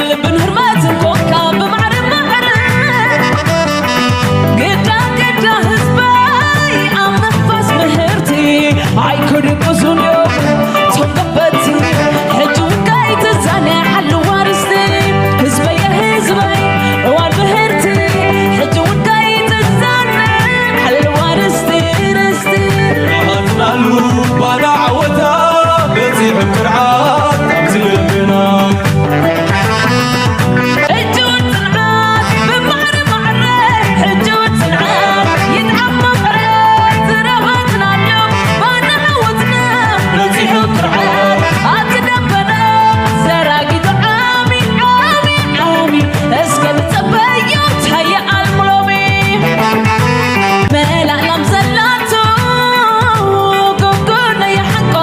ልብን ህርመትን ኮንካ ብማዕረ ማዕረ ግዳ ግዳ ህዝበይ ኣብ ምፍፋስ ምህርቲ ኣይክድቅሱን እዮም እቶም ገበቲ ሕጂ እውን ከይትዛነ ሓልዋ ርስቲ ህዝበየ ህዝበይ እዋን ምህርቲ ሕጂ እውን ከይትዛነ ሓልዋ ርስቲ ርስቲ ናሉ ባዳ ዓወታ በፂሑ ክርዓት ኣብዚ ልብና ሕጂ እውን ፅንዓት ብማዕረ ማዕረ ሕጂ እውን ፅንዓት ይጥዓም መቐረት ዝረኸብናዮ ባና ዓወትና በፂሑ ክርዓት ኣቲ ደበና ዘራጊቱ ዓሚ ዓሚ ዓሚ እስከ ንፀበዮ ታየ ኣልሙሎሚ መላእላም ዘላቶ ጎጎነ ይሓቆ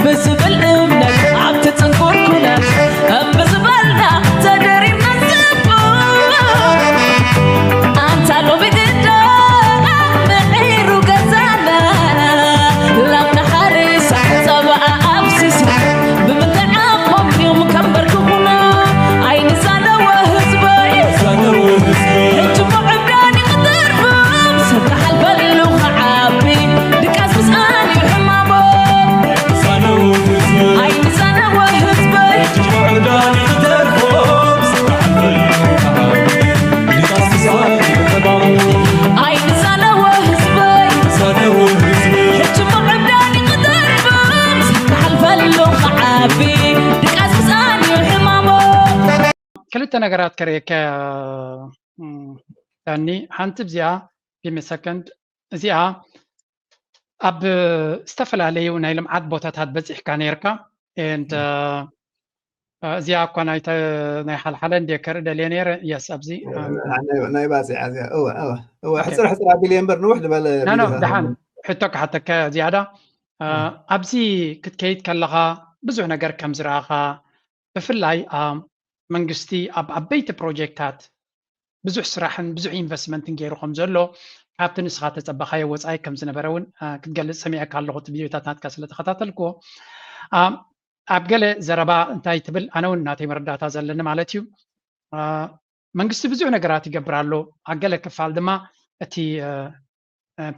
ብዝብል እምነት ኣብቲ ፅንኩር ኩነት እምቢ ዝበልና ተደሪብና ንፅቡቕ ኣንታ ሎሚ ግዳ ምዒሩ ገዛና ላምና ሓሪሳ ፀባኣ ኣፍሲሳ ብምንታይ ዓቕሞም እዮም ከንበርክኹና ኣይንዛነወ ህዝበይ ሕጂ ምዕብዳን ይቕደርፎም ሰብ ክሓልፈሉ ክዓቢ ድቃስ ምስኣን እዩ ሕማሞም ኣይንዛነወ ህዝበይ ኣይንዛነወ ህዝበይ ሕጂ ምዕብዳን ይቕደርፎም ሰብ ክሓልፈሉ ክዓቢ ድቃስ ምስኣን እዩ ሕማሞም ክልተ ነገራት ከርእየካ እም፣ ዳኒ ሓንቲ እዚኣ give me a second እዚኣ ኣብ ዝተፈላለዩ ናይ ልምዓት ቦታታት በፂሕካ ነርካ and እዚኣ እኳ ናይ ሓልሓለ እንደ ከርኢ ደልየ ነረ yes ኣብዚ ናይ ባፅዓ እዚኣ እወ እወ እወ ሕፅር ሕፅር ኣቢለ እምበር ንውሕ ዝበለ ኖ ኖ ደሓን ሕቶ ክሓተካ ዝያዳ ኣብዚ ክትከይድ ከለኻ ብዙሕ ነገር ከም ዝረኣኻ ብፍላይ መንግስቲ ኣብ ዓበይቲ ፕሮጀክታት ብዙሕ ስራሕን ብዙሕ ኢንቨስትመንትን ገይሩ ከም ዘሎ ካብቲ ንስኻ ተፀበኻዮ ወፃኢ ከም ዝነበረ እውን ክትገልፅ ሰሚዐካ ኣለኹ እቲ ቪዲዮታት ናትካ ስለ ተኸታተልክዎ ኣብ ገለ ዘረባ እንታይ ትብል ኣነ እውን ናተይ መረዳእታ ዘለኒ ማለት እዩ መንግስቲ ብዙሕ ነገራት ይገብር ኣሎ ኣብ ገለ ክፋል ድማ እቲ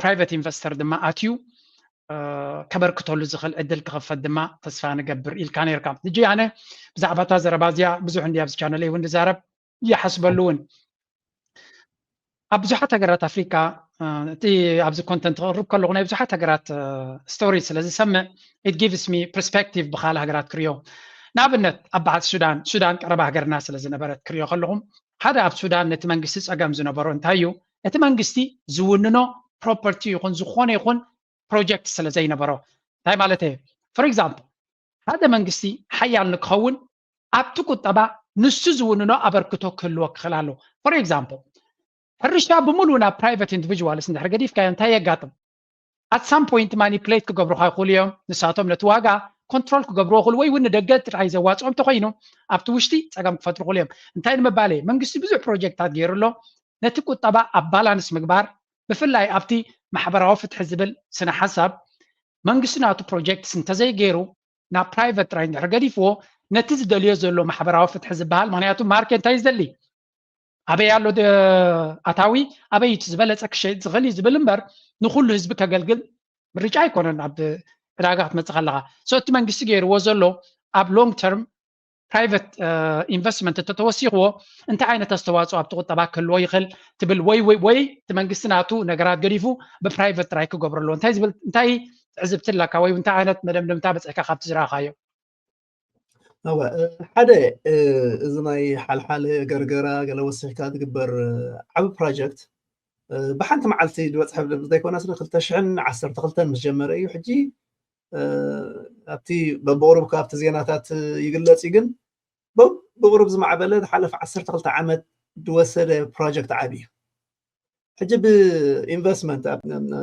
ፕራይቨት ኢንቨስተር ድማ ኣትዩ ከበርክተሉ ዝኽእል ዕድል ክኽፈት ድማ ተስፋ ንገብር ኢልካ ነርካ ሕጂ ኣነ ብዛዕባ እታ ዘረባ እዚኣ ብዙሕ እንዲ ኣብዚ ቻነለይ እውን ዝዛረብ ይሓስበሉ እውን ኣብ ብዙሓት ሃገራት ኣፍሪካ እቲ ኣብዚ ኮንተንት ክቕርብ ከለኹ ናይ ብዙሓት ሃገራት ስቶሪ ስለ ዝሰምዕ it gives me perspective ብካልእ ሃገራት ክሪኦ ንኣብነት ኣብ በዓል ሱዳን ሱዳን ቀረባ ሃገርና ስለ ዝነበረት ክሪኦ ከለኹም ሓደ ኣብ ሱዳን ነቲ መንግስቲ ፀገም ዝነበሮ እንታይ እዩ እቲ መንግስቲ ዝውንኖ ፕሮፐርቲ ይኹን ዝኾነ ይኹን ፕሮጀክት ስለ ዘይነበሮ እንታይ ማለት እየ for example ሓደ መንግስቲ ሓያል ንክኸውን ኣብቲ ቁጠባ ንሱ ዝውንኖ ኣበርክቶ ክህልዎ ክኽእል ኣለዎ for example ሕርሻ ብምሉእ ናብ private individuals እንድሕር ገዲፍካዮ እንታይ የጋጥም at some point manipulate ክገብሩኻ ይኽእሉ እዮም ንሳቶም ነቲ ዋጋ control ክገብርዎ ይኽእሉ ወይ እውን ንደገ ጥራይ ዘዋፅኦም እንተኮይኑ ኣብቲ ውሽጢ ፀገም ክፈጥሩ ይኽእሉ እዮም እንታይ ንምባል እየ መንግስቲ ብዙሕ ፕሮጀክታት ገይሩ ኣሎ ነቲ ቁጠባ ኣብ balance ምግባር ብፍላይ ኣብቲ ማሕበራዊ ፍትሒ ዝብል ስነ ሓሳብ መንግስቲ ናቱ ፕሮጀክትስ እንተዘይገይሩ ናብ private ጥራይ እንድሕር ገዲፍዎ ነቲ ዝደልዮ ዘሎ ማሕበራዊ ፍትሒ ዝበሃል ምክንያቱ ማርኬት እንታይ ዝደሊ ኣበይ ኣሎ ኣታዊ ኣበይ እቲ ዝበለፀ ክሸይጥ ዝኽእል እዩ ዝብል እምበር ንኩሉ ህዝቢ ከገልግል ምርጫ ኣይኮነን ኣብ ዕዳጋ ክትመፅእ ከለካ so እቲ መንግስቲ ገይርዎ ዘሎ ኣብ long term private investment እንተተወሲኽዎ እንታይ ዓይነት ኣስተዋፅኦ ኣብቲ ቁጠባ ክህልዎ ይኽእል ትብል ወይ ወይ ወይ እቲ መንግስቲ ናቱ ነገራት ገዲፉ ብ private ጥራይ ክገብረሉ እንታይ ዝብል እንታይ ትዕዝብቲ ኣለካ ወይ እንታይ ዓይነት መደምደምታ በፅሕካ ካብቲ ዝረኣኻዮ እወ ሓደ እዚ ናይ ሓልሓለ ገርገራ ገለ ወሲኽካ ዝግበር ዓቢ project ብሓንቲ መዓልቲ ዝበፅሐ ዘይኮነስ ን ክልተ ሽሕን ዓሰርተ ክልተን ምስ ጀመረ እዩ ሕጂ ኣብቲ በብቑሩብ ካብቲ ዜናታት ይግለፅ እዩ ግን በብቑሩብ ዝማዕበለ ዝሓለፈ ዓሰርተ ክልተ ዓመት ዝወሰደ project ዓቢ እዩ ሕጂ ብ investment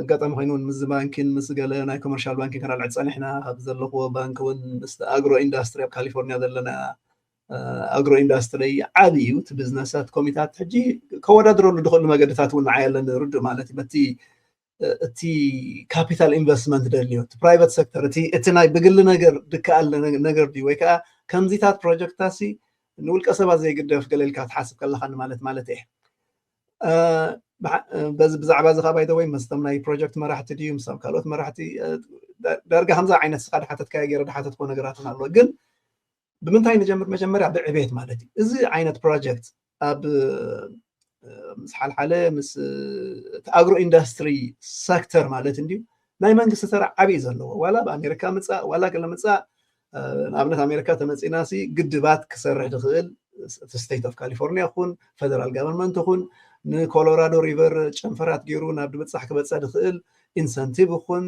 ኣጋጣሚ ኮይኑ ምስ ባንኪን ምስ ገለ ናይ commercial banking ከናልዕል ፀኒሕና ካብ ዘለኽዎ ባንክ እውን ምስ agro industry ኣብ ካሊፎርኒያ ዘለና agro industry ዓቢ እዩ እቲ ቢዝነሳት ኮሚታት ሕጂ ከወዳድረሉ ዝኽእሉ መገድታት እውን ንዓይ ኣለኒ ርዱእ ማለት እዩ በቲ እቲ ካፒታል ኢንቨስትመንት ደልዮ፣ እቲ ፕራይቨት ሴክተር፣ እቲ ናይ ብግሊ ነገር ድከኣል ነገር ድዩ? ወይ ከዓ ከምዚታት ፕሮጀክትታሲ ንውልቀ ሰባት ዘይግደፍ ገለ ኢልካ ክትሓስብ ከለኻ ማለት ማለት እየ። ብዛዕባ እዚ ከዓ ባይደወይ ምስቶም ናይ ፕሮጀክት መራሕቲ ድዩ ምስቶም ካልኦት መራሕቲ ዳርጋ ከምዛ ዓይነት ስኻ ድሓተትካዮ ገይረ ድሓተትኮ ነገራትን ኣሎ። ግን ብምንታይ ንጀምር? መጀመርያ ብዕቤት ማለት እዩ። እዚ ዓይነት ፕሮጀክት ኣብ ምስ ሓልሓለ ምስ ኣግሮ ኢንዳስትሪ ሰክተር ማለት እንድዩ ናይ መንግስቲ ተራ ዓብዪ ዘለዎ፣ ዋላ ኣብ ኣሜሪካ ምፃእ ዋላ ገለ ምፃእ፣ ንኣብነት ኣሜሪካ ተመፂና ሲ ግድባት ክሰርሕ ዝኽእል እቲ ስቴት ኦፍ ካሊፎርኒያ ይኹን ፌደራል ጋቨርንመንት ይኹን ንኮሎራዶ ሪቨር ጨንፈራት ገይሩ ናብ ድብፃሕ ክበፅሕ ዝኽእል ኢንሰንቲቭ ይኹን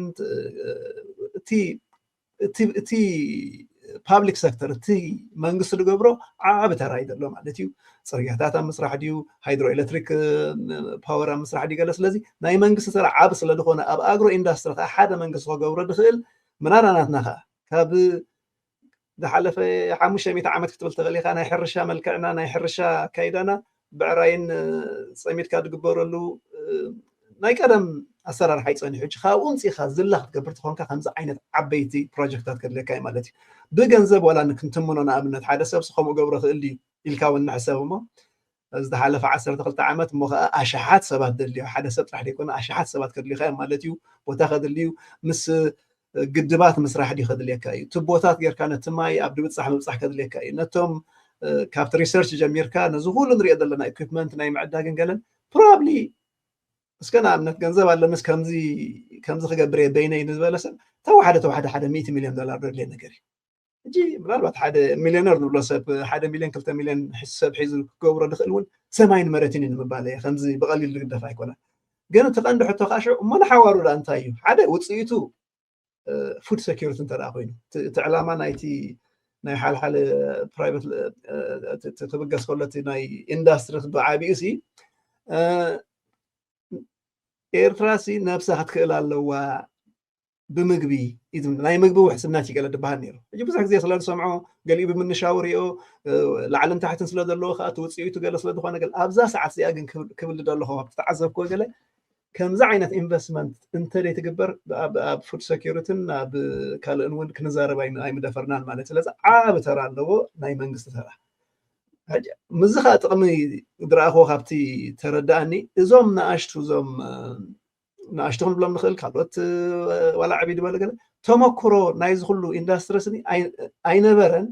እቲ ፓብሊክ ሰክተር እቲ መንግስቲ ዝገብሮ ዓቢ ተራ እዩ ዘሎ ማለት እዩ። ፅርግያታት ኣብ ምስራሕ ድዩ፣ ሃይድሮ ኤሌክትሪክ ፓወር ኣብ ምስራሕ ድዩ ገለ። ስለዚ ናይ መንግስቲ ተራ ዓቢ ስለዝኾነ ኣብ ኣግሮ ኢንዳስትሪ ከዓ ሓደ መንግስቲ ክገብሮ ዝኽእል ምናዳ ናትና ከዓ ካብ ዝሓለፈ ሓሙሽተ ሚእቲ ዓመት ክትብል ተኽእል ኢኻ። ናይ ሕርሻ መልክዕና ናይ ሕርሻ ኣካይዳና ብዕራይን ፀሚድካ ዝግበረሉ ናይ ቀደም ኣሰራርሓ ይፀኒሑ። ሕጂ ካብኡ ምፅኢኻ ዝላ ክትገብር ተኾንካ ከምዚ ዓይነት ዓበይቲ ፕሮጀክታት ከድልየካ እዩ ማለት እዩ። ብገንዘብ ዋላ ክንትምኖ ንኣብነት ሓደ ሰብ ከምኡ ገብሮ ክእል ድዩ ኢልካ እውን ንሕሰብ እሞ ዝሓለፈ ዓሰርተ ክልተ ዓመት እሞ ከዓ ኣሽሓት ሰባት ደድልዮ ሓደ ሰብ ጥራሕ ዘይኮነ ኣሽሓት ሰባት ከድልዩካ እዮም ማለት እዩ። ቦታ ከድልዩ ምስ ግድባት ምስራሕ ድዩ ከድልየካ እዩ? ቱቦታት ጌርካ ነቲ ማይ ኣብ ድብፃሕ ምብፃሕ ከድልየካ እዩ? ነቶም ካብቲ ሪሰርች ጀሚርካ ነዚ ኩሉ ንሪኦ ዘለና ኢኩፕመንት ናይ ምዕዳግን ገለን ፕሮባብሊ እስከ ንኣብነት ገንዘብ ኣለንስ ከምዚ ከምዚ ክገብር እየ በይነይ ንዝበለ ሰብ ተዋሓደ ተዋሓደ ሓደ ሚእቲ ሚልዮን ዶላር ዘድልየ ነገር እዩ። ሕጂ ምናልባት ሓደ ሚልዮነር ንብሎ ሰብ ሓደ ሚልዮን ክልተ ሚልዮን ሰብ ሒዙ ክገብሮ ዝኽእል እውን ሰማይን መሬትን እዩ ንምባል እየ። ከምዚ ብቐሊል ዝግደፍ ኣይኮነን። ግን እቲ ቀንዲ ሕቶ ከዓ ሽዑ እሞ ንሓዋሩ ዳ እንታይ እዩ ሓደ ውፅኢቱ ፉድ ሴኪሪቲ እንተ ኮይኑ እቲ ዕላማ ናይቲ ናይ ሓልሓለ ፕራይቨት ክብገስ ከሎ እቲ ናይ ኢንዳስትሪ ብዓቢኡ ሲ ኤርትራ ሲ ነብሳ ክትክእል ኣለዋ ብምግቢ ናይ ምግቢ ውሕስነት ይገለ ድበሃል ነይሩ። እዚ ብዙሕ ግዜ ስለ ዝሰምዖ ገሊኡ ብምንሻው ሪኦ ላዕልን ታሕትን ስለ ዘለዎ ከዓ እቲ ውፅኢቱ ገለ ስለ ዝኾነ ገለ ኣብዛ ሰዓት እዚኣ ግን ክብል ደለኹ ኣብቲ ተዓዘብክዎ ገለ ከምዚ ዓይነት ኢንቨስትመንት እንተደይ ትግበር ኣብ ፉድ ሴኪሪትን ኣብ ካልእን እውን ክንዛረብ ኣይምደፈርናን ማለት ስለዚ ዓብ ተራ ኣለዎ ናይ መንግስቲ ተራ። ምዚ ከዓ ጥቕሚ ድረኣኽዎ ካብቲ ተረዳእኒ እዞም ንኣሽቱ እዞም ንኣሽቱ ክንብሎም ንኽእል ካልኦት ዋላ ዓብዪ ዝበለ ገለ ተመክሮ ናይዚ ኩሉ ኢንዳስትሪ ስኒ ኣይነበረን።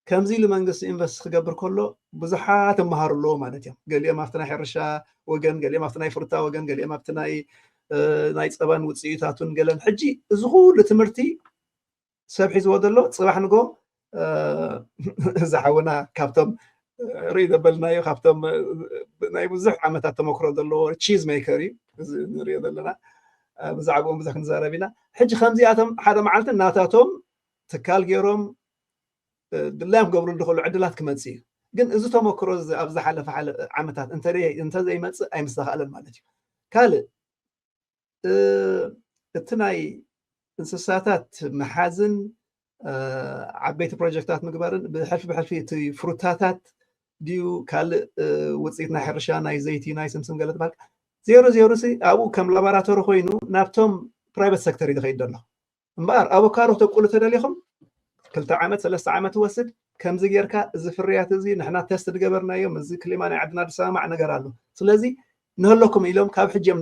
ከምዚ ኢሉ መንግስቲ ኢንቨስት ክገብር ከሎ ብዙሓት ይመሃሩ ኣለዎ ማለት እዮም። ገሊኦም ኣብቲ ናይ ሕርሻ ወገን፣ ገሊኦም ኣብቲ ናይ ፍሩታ ወገን፣ ገሊኦም ኣብቲ ናይ ናይ ፀባን ውፅኢታቱን ገለን። ሕጂ እዚ ኩሉ ትምህርቲ ሰብ ሒዝዎ ዘሎ ፅባሕ ንጎ እዚ ሓውና ካብቶም ርኢ ዘበልናዮ ካብቶም ናይ ብዙሕ ዓመታት ተመክሮ ዘለዎ ቺዝ ሜከር እዩ። እዚ ንሪኦ ዘለና ብዛዕባኦም ብዙሕ ክንዛረብ ኢና። ሕጂ ከምዚኣቶም ሓደ መዓልቲ ናታቶም ትካል ገይሮም ድላዮም ክገብሩ ዝኽእሉ ዕድላት ክመፅእ እዩ። ግን እዚ ተመክሮ ኣብዚ ዝሓለፈ ዓመታት እንተዘይመፅእ ኣይምስተኻእለን ማለት እዩ። ካልእ እቲ ናይ እንስሳታት ምሓዝን ዓበይቲ ፕሮጀክታት ምግባርን ብሕልፊ ብሕልፊ እቲ ፍሩታታት ድዩ ካልእ ውፅኢት ናይ ሕርሻ ናይ ዘይቲ ናይ ስምስም ገለ ትበሃል ዜሮ ዜሮ ሲ ኣብኡ ከም ላቦራቶሪ ኮይኑ ናብቶም ፕራይቨት ሴክተር እዩ ዝኸይድ ዘሎ። እምበኣር ኣቮካዶ ክተብቁሉ ተደሊኹም ክልተ ዓመት ሰለስተ ዓመት ትወስድ። ከምዚ ጌርካ እዚ ፍርያት እዚ ንሕና ተስት ዝገበርናዮም እዚ ክሊማ ናይ ዓድና ዝሰማማዕ ነገር ኣሎ ስለዚ ንህለኩም ኢሎም ካብ ሕጂ እዮም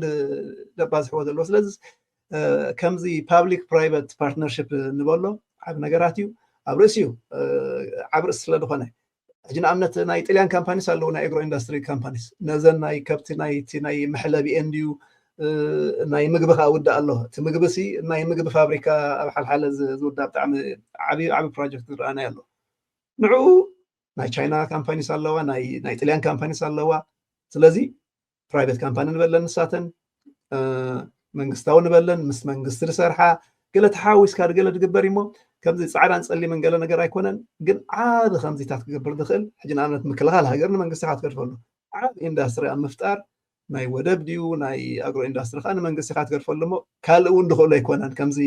ደባዝሕዎ ዘለዎ። ስለዚ ከምዚ ፓብሊክ ፕራይቨት ፓርትነርሽፕ ንበሎ ዓብ ነገራት እዩ ኣብ ርእሲ እዩ ዓብ ርእሲ ስለ ዝኾነ ሕጂ ንኣብነት ናይ ጥልያን ካምፓኒስ ኣለዉ ናይ ኤግሮ ኢንዳስትሪ ካምፓኒስ ነዘን ናይ ከብቲ ናይቲ ናይ መሕለቢኤን ድዩ ናይ ምግቢ ከዓ ውዳእ ኣሎ። እቲ ምግቢ ሲ ናይ ምግቢ ፋብሪካ ኣብ ሓልሓለ ዝውዳእ ብጣዕሚ ዓብዪ ዓብዪ ፕሮጀክት ዝረኣናዮ ኣሎ። ንዕኡ ናይ ቻይና ካምፓኒስ ኣለዋ፣ ናይ ጥልያን ካምፓኒስ ኣለዋ። ስለዚ ፕራይቬት ካምፓኒ ንበለን ንሳተን መንግስታዊ ንበለን ምስ መንግስቲ ዝሰርሓ ገለ ተሓዊስካ ገለ ዝግበር እሞ ከምዚ ፃዕዳን ፀሊምን ገለ ነገር ኣይኮነን። ግን ዓብ ከምዚታት ክገብር ዝኽእል ሕጂ ንኣብነት ምክልኻል ሃገር ንመንግስቲ ኢኻ ትገድፈሉ። ዓብ ኢንዳስትሪ ኣብ ምፍጣር ናይ ወደብ ድዩ ናይ ኣግሮ ኢንዳስትሪ ከዓ ንመንግስቲ ኢኻ ትገድፈሉ እሞ ካልእ እውን ዝኽእሉ ኣይኮነን። ከምዚ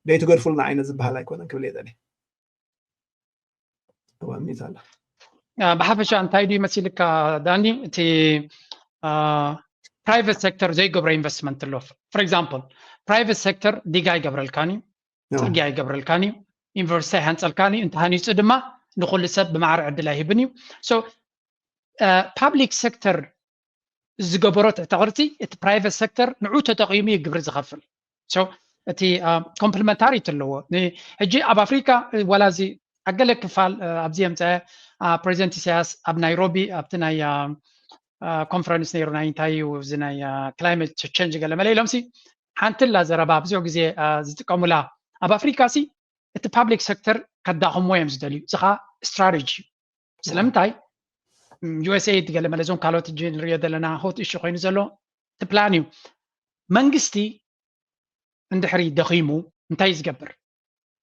ደይትገድፉልና ዓይነት ዝበሃል ኣይኮነን ክብል እየ ደልየ። ብሓፈሻ እንታይ ድዩ መሲልካ ዳኒ እቲ private sector ዘይገብሮ investment ኣሎ። For example, private sector ዲጋ ይገብረልካን እዩ፣ ጽርግያ ይገብረልካን እዩ፣ ዩኒቨርሲቲ ይሃንጸልካን እዩ፣ እንተሃኒጹ ድማ ንኹሉ ሰብ ብማዕረ ዕድል ኣይህብን እዩ። So public sector ዝገበሮ ትሕተ ቅርጺ እቲ private sector ንዑ ተጠቒሙ እዩ ግብሪ ዝኸፍል። So እቲ complementarity ኣለዎ። ሕጂ ኣብ ኣፍሪካ ዋላ እዚ ኣገለ ክፋል ኣብዚ የምፀ ፕሬዚደንት ኢሳያስ ኣብ ናይሮቢ ኣብቲ ናይ ኮንፈረንስ ነይሩ ናይ እንታይ እዩ እዚ ናይ climate change ገለ መለ ኢሎም ሲ ሓንቲ ላ ዘረባ ብዙሕ ግዜ ዝጥቀሙላ ኣብ ኣፍሪካ ሲ እቲ public sector ከዳኽሞ እዮም ዝደልዩ። እዚ ከዓ strategy እዩ። ስለምንታይ? ዩኤስኤይድ ገለ መለ እዞም ካልኦት ሕጂ ንሪኦ ዘለና hot issue ኮይኑ ዘሎ እቲ plan እዩ። መንግስቲ እንድሕሪ ደኺሙ እንታይ እዩ ዝገብር?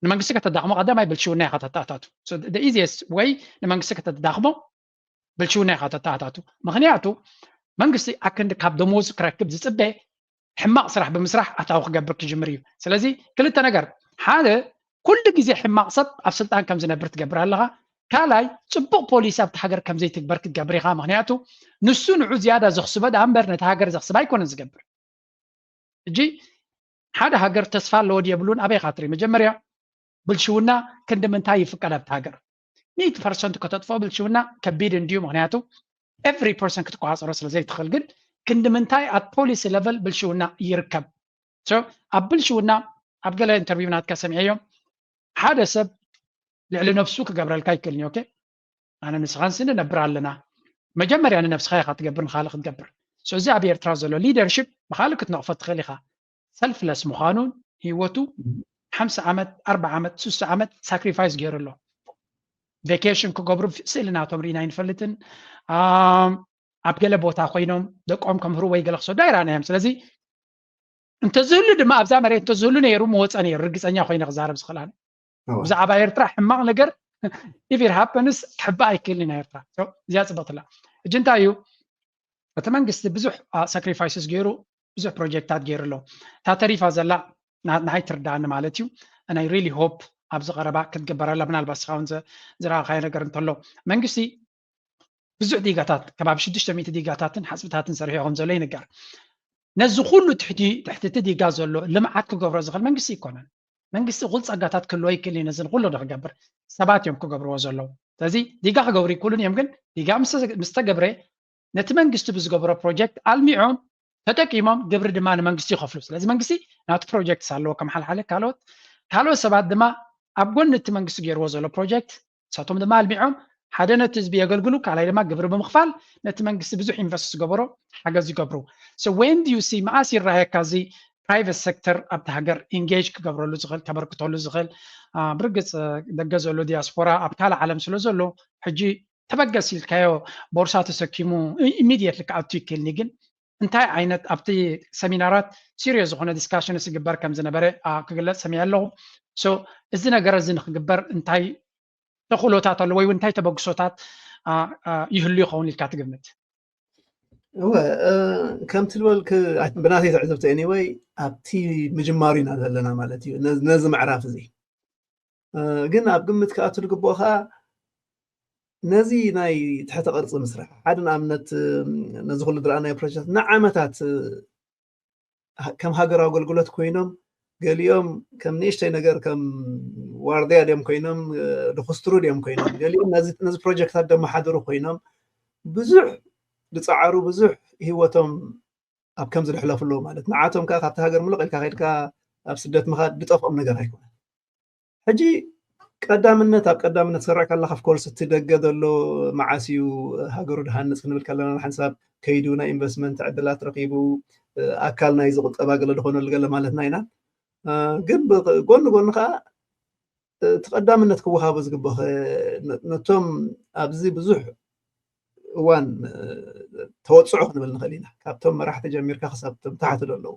ንመንግስቲ ከተዳኽሞ ቀዳማይ ብልሽውና ኢኻ ተተኣታቱ። So the easiest way ንመንግስቲ ከተዳኽሞ ብልሽውና ኢኻ ተተኣታቱ። ምክንያቱ መንግስቲ ኣክንዲ ካብ ደሞዙ ክረክብ ዝፅበ ሕማቕ ስራሕ ብምስራሕ ኣታዊ ክገብር ክጅምር እዩ። ስለዚ ክልተ ነገር፣ ሓደ ኩሉ ግዜ ሕማቕ ሰብ ኣብ ስልጣን ከም ዝነብር ትገብር ኣለኻ። ካልኣይ ፅቡቕ ፖሊሲ ኣብቲ ሃገር ከም ዘይትግበር ክትገብር ኢኻ። ምክንያቱ ንሱ ንዑ ዝያዳ ዘኽስቦ ደኣ እምበር ነቲ ሃገር ዘኽስብ ኣይኮነን ዝገብር። ሕጂ ሓደ ሃገር ተስፋ ኣለዎ ድየብሉን ኣበይ ኢኻ ትርኢ? መጀመርያ ብልሽውና ክንዲ ምንታይ ይፍቀድ ኣብቲ ሃገር? ሚእቲ ፐርሰንት ከተጥፍኦ ብልሽውና ከቢድ እንድዩ። ምክንያቱ every person ክትቆፃፀሮ ስለ ዘይትኽእል፣ ግን ክንዲ ምንታይ at policy level ብልሽውና ይርከብ? So ኣብ ብልሽውና ኣብ ገለ interview ናትካ ሰሚዐዮ ሓደ ሰብ ልዕሊ ነብሱ ክገብረልካ ይክእልኒ። Okay፣ ኣነ ንስኻን ሲ ንነብር ኣለና። መጀመርያ ንነብስኻ ኢኻ ትገብር፣ ንኻልእ ክትገብር። So እዚ ኣብ ኤርትራ ዘሎ leadership ብኻልእ ክትነቕፎ ትኽእል ኢኻ። Selfless ምዃኑን ህይወቱ ሓምሳ ዓመት ኣርባ ዓመት ሱሳ ዓመት sacrifice ገይሩ ኣሎ። Vacation ክገብሩ ስእሊ ናቶም ርኢና ኣይንፈልጥን። ኣብ ገለ ቦታ ኮይኖም ደቆም ከምህሩ ወይ ገለ ክሰዱ ኣይረኣናዮም። ስለዚ እንተዝህሉ ድማ ኣብዛ መሬት እንተዝህሉ ነይሩ ምወፀ ነይሩ። ርግፀኛ ኮይነ ክዛረብ ዝኽእል ኣነ። ብዛዕባ ኤርትራ ሕማቕ ነገር if it happens ክሕባእ ኣይክእልን ኢና ኤርትራ። እዚኣ ፅብቕትላ። ሕጂ እንታይ እዩ እቲ መንግስቲ ብዙሕ sacrifices ገይሩ ብዙሕ ፕሮጀክታት ገይሩ ኣሎ። እታ ተሪፋ ዘላ ንዓይ ትርዳእኒ ማለት እዩ። And I really hope ኣብዚ ቀረባ ክትግበር ኣላ። ምናልባት ስኻ እውን ዝረኣኻዮ ነገር እንተሎ መንግስቲ ብዙሕ ዲጋታት ከባቢ ሽዱሽተ ሚእቲ ዲጋታትን ሓፅብታትን ሰሪሑ ከም ዘሎ ይንገር። ነዚ ኩሉ ትሕቲ ትሕቲ እቲ ዲጋ ዘሎ ልምዓት ክገብሮ ዝኽእል መንግስቲ ኣይኮነን። መንግስቲ እኹል ፀጋታት ክህልዎ ይክእል እዩ። ነዚ ንኩሉ ዶ ክገብር ሰባት እዮም ክገብርዎ ዘለዉ። ስለዚ ዲጋ ክገብሩ ይክእሉን እዮም። ግን ዲጋ ምስ ተገብረ ነቲ መንግስቲ ብዝገብሮ ፕሮጀክት ኣልሚዖም ተጠቂሞም ግብሪ ድማ ንመንግስቲ ይኸፍሉ። ስለዚ መንግስቲ ናቱ ፕሮጀክትስ ኣለዎ ከም ሓልሓለ ካልኦት ካልኦት ሰባት ድማ ኣብ ጎኒ እቲ መንግስቲ ገይርዎ ዘሎ ፕሮጀክት ንሳቶም ድማ ኣልሚዖም ሓደ ነቲ ህዝቢ የገልግሉ፣ ካልኣይ ድማ ግብሪ ብምኽፋል ነቲ መንግስቲ ብዙሕ ኢንቨስት ዝገበሮ ሓገዝ ይገብሩ። So when do you see መኣስ ይረኣየካ እዚ private sector ኣብቲ ሃገር engage ክገብረሉ ዝኽእል ከበርክተሉ ዝኽእል? ብርግፅ ደገ ዘሎ ዲያስፖራ ኣብ ካልእ ዓለም ስለ ዘሎ ሕጂ ተበገስ ኢልካዮ ቦርሳ ተሰኪሙ immediately ክኣቱ ይክእልኒ ግን እንታይ ዓይነት ኣብቲ ሰሚናራት serious ዝኾነ discussions ይግበር ከም ዝነበረ ክግለፅ ሰሚዐ ኣለኹ። So እዚ ነገር እዚ ንክግበር እንታይ ተኽእሎታት ኣሎ ወይ እንታይ ተበግሶታት ይህሉ ይኸውን ኢልካ ትግምት? እወ ከምቲ ዝበልክ ብናተይ ትዕዝብቲ anyway ኣብቲ ምጅማሩ ኢና ዘለና ማለት እዩ። ነዚ ምዕራፍ እዚ ግን ኣብ ግምት ክኣቱ ዝግብኦ ከዓ ነዚ ናይ ትሕተ ቅርፂ ምስራሕ ሓደ ንኣብነት ነዚ ኩሉ ዝረኣናዮ ፕሮጀክት ንዓመታት ከም ሃገራዊ ኣገልግሎት ኮይኖም ገሊኦም ከም ንእሽተይ ነገር ከም ዋርድያ ድዮም ኮይኖም ድኩስትሩ ድዮም ኮይኖም ገሊኦም ነዚ ፕሮጀክታት ደመሓድሩ ኮይኖም ብዙሕ ዝፀዓሩ ብዙሕ ህይወቶም ኣብ ከም ዝድሕለፉ ኣለዉ ማለት ንዓቶም ከዓ ካብቲ ሃገር ምልቕ ኢልካ ከድካ ኣብ ስደት ምኻድ ዝጠፍኦም ነገር ኣይኮነን። ሕጂ ቀዳምነት ኣብ ቀዳምነት ሰሪዕካ ኣለካ of course እቲ ደገ ዘሎ መዓስ እዩ ሃገሩ ድሃንፅ ክንብል ከለና ሓንሳብ ከይዱ ናይ ኢንቨስትመንት ዕድላት ረኪቡ ኣካል ናይ ዝቁጠባ ገለ ዝኾነሉ ገለ ማለትና ኢና። ግን ጎኒ ጎኒ ከዓ እቲ ቀዳምነት ክወሃቦ ዝግበኦ ነቶም ኣብዚ ብዙሕ እዋን ተወፅዖ ክንብል ንኽእል ኢና ካብቶም መራሕቲ ጀሚርካ ክሳብ ቶም ታሕቲ ዘለዉ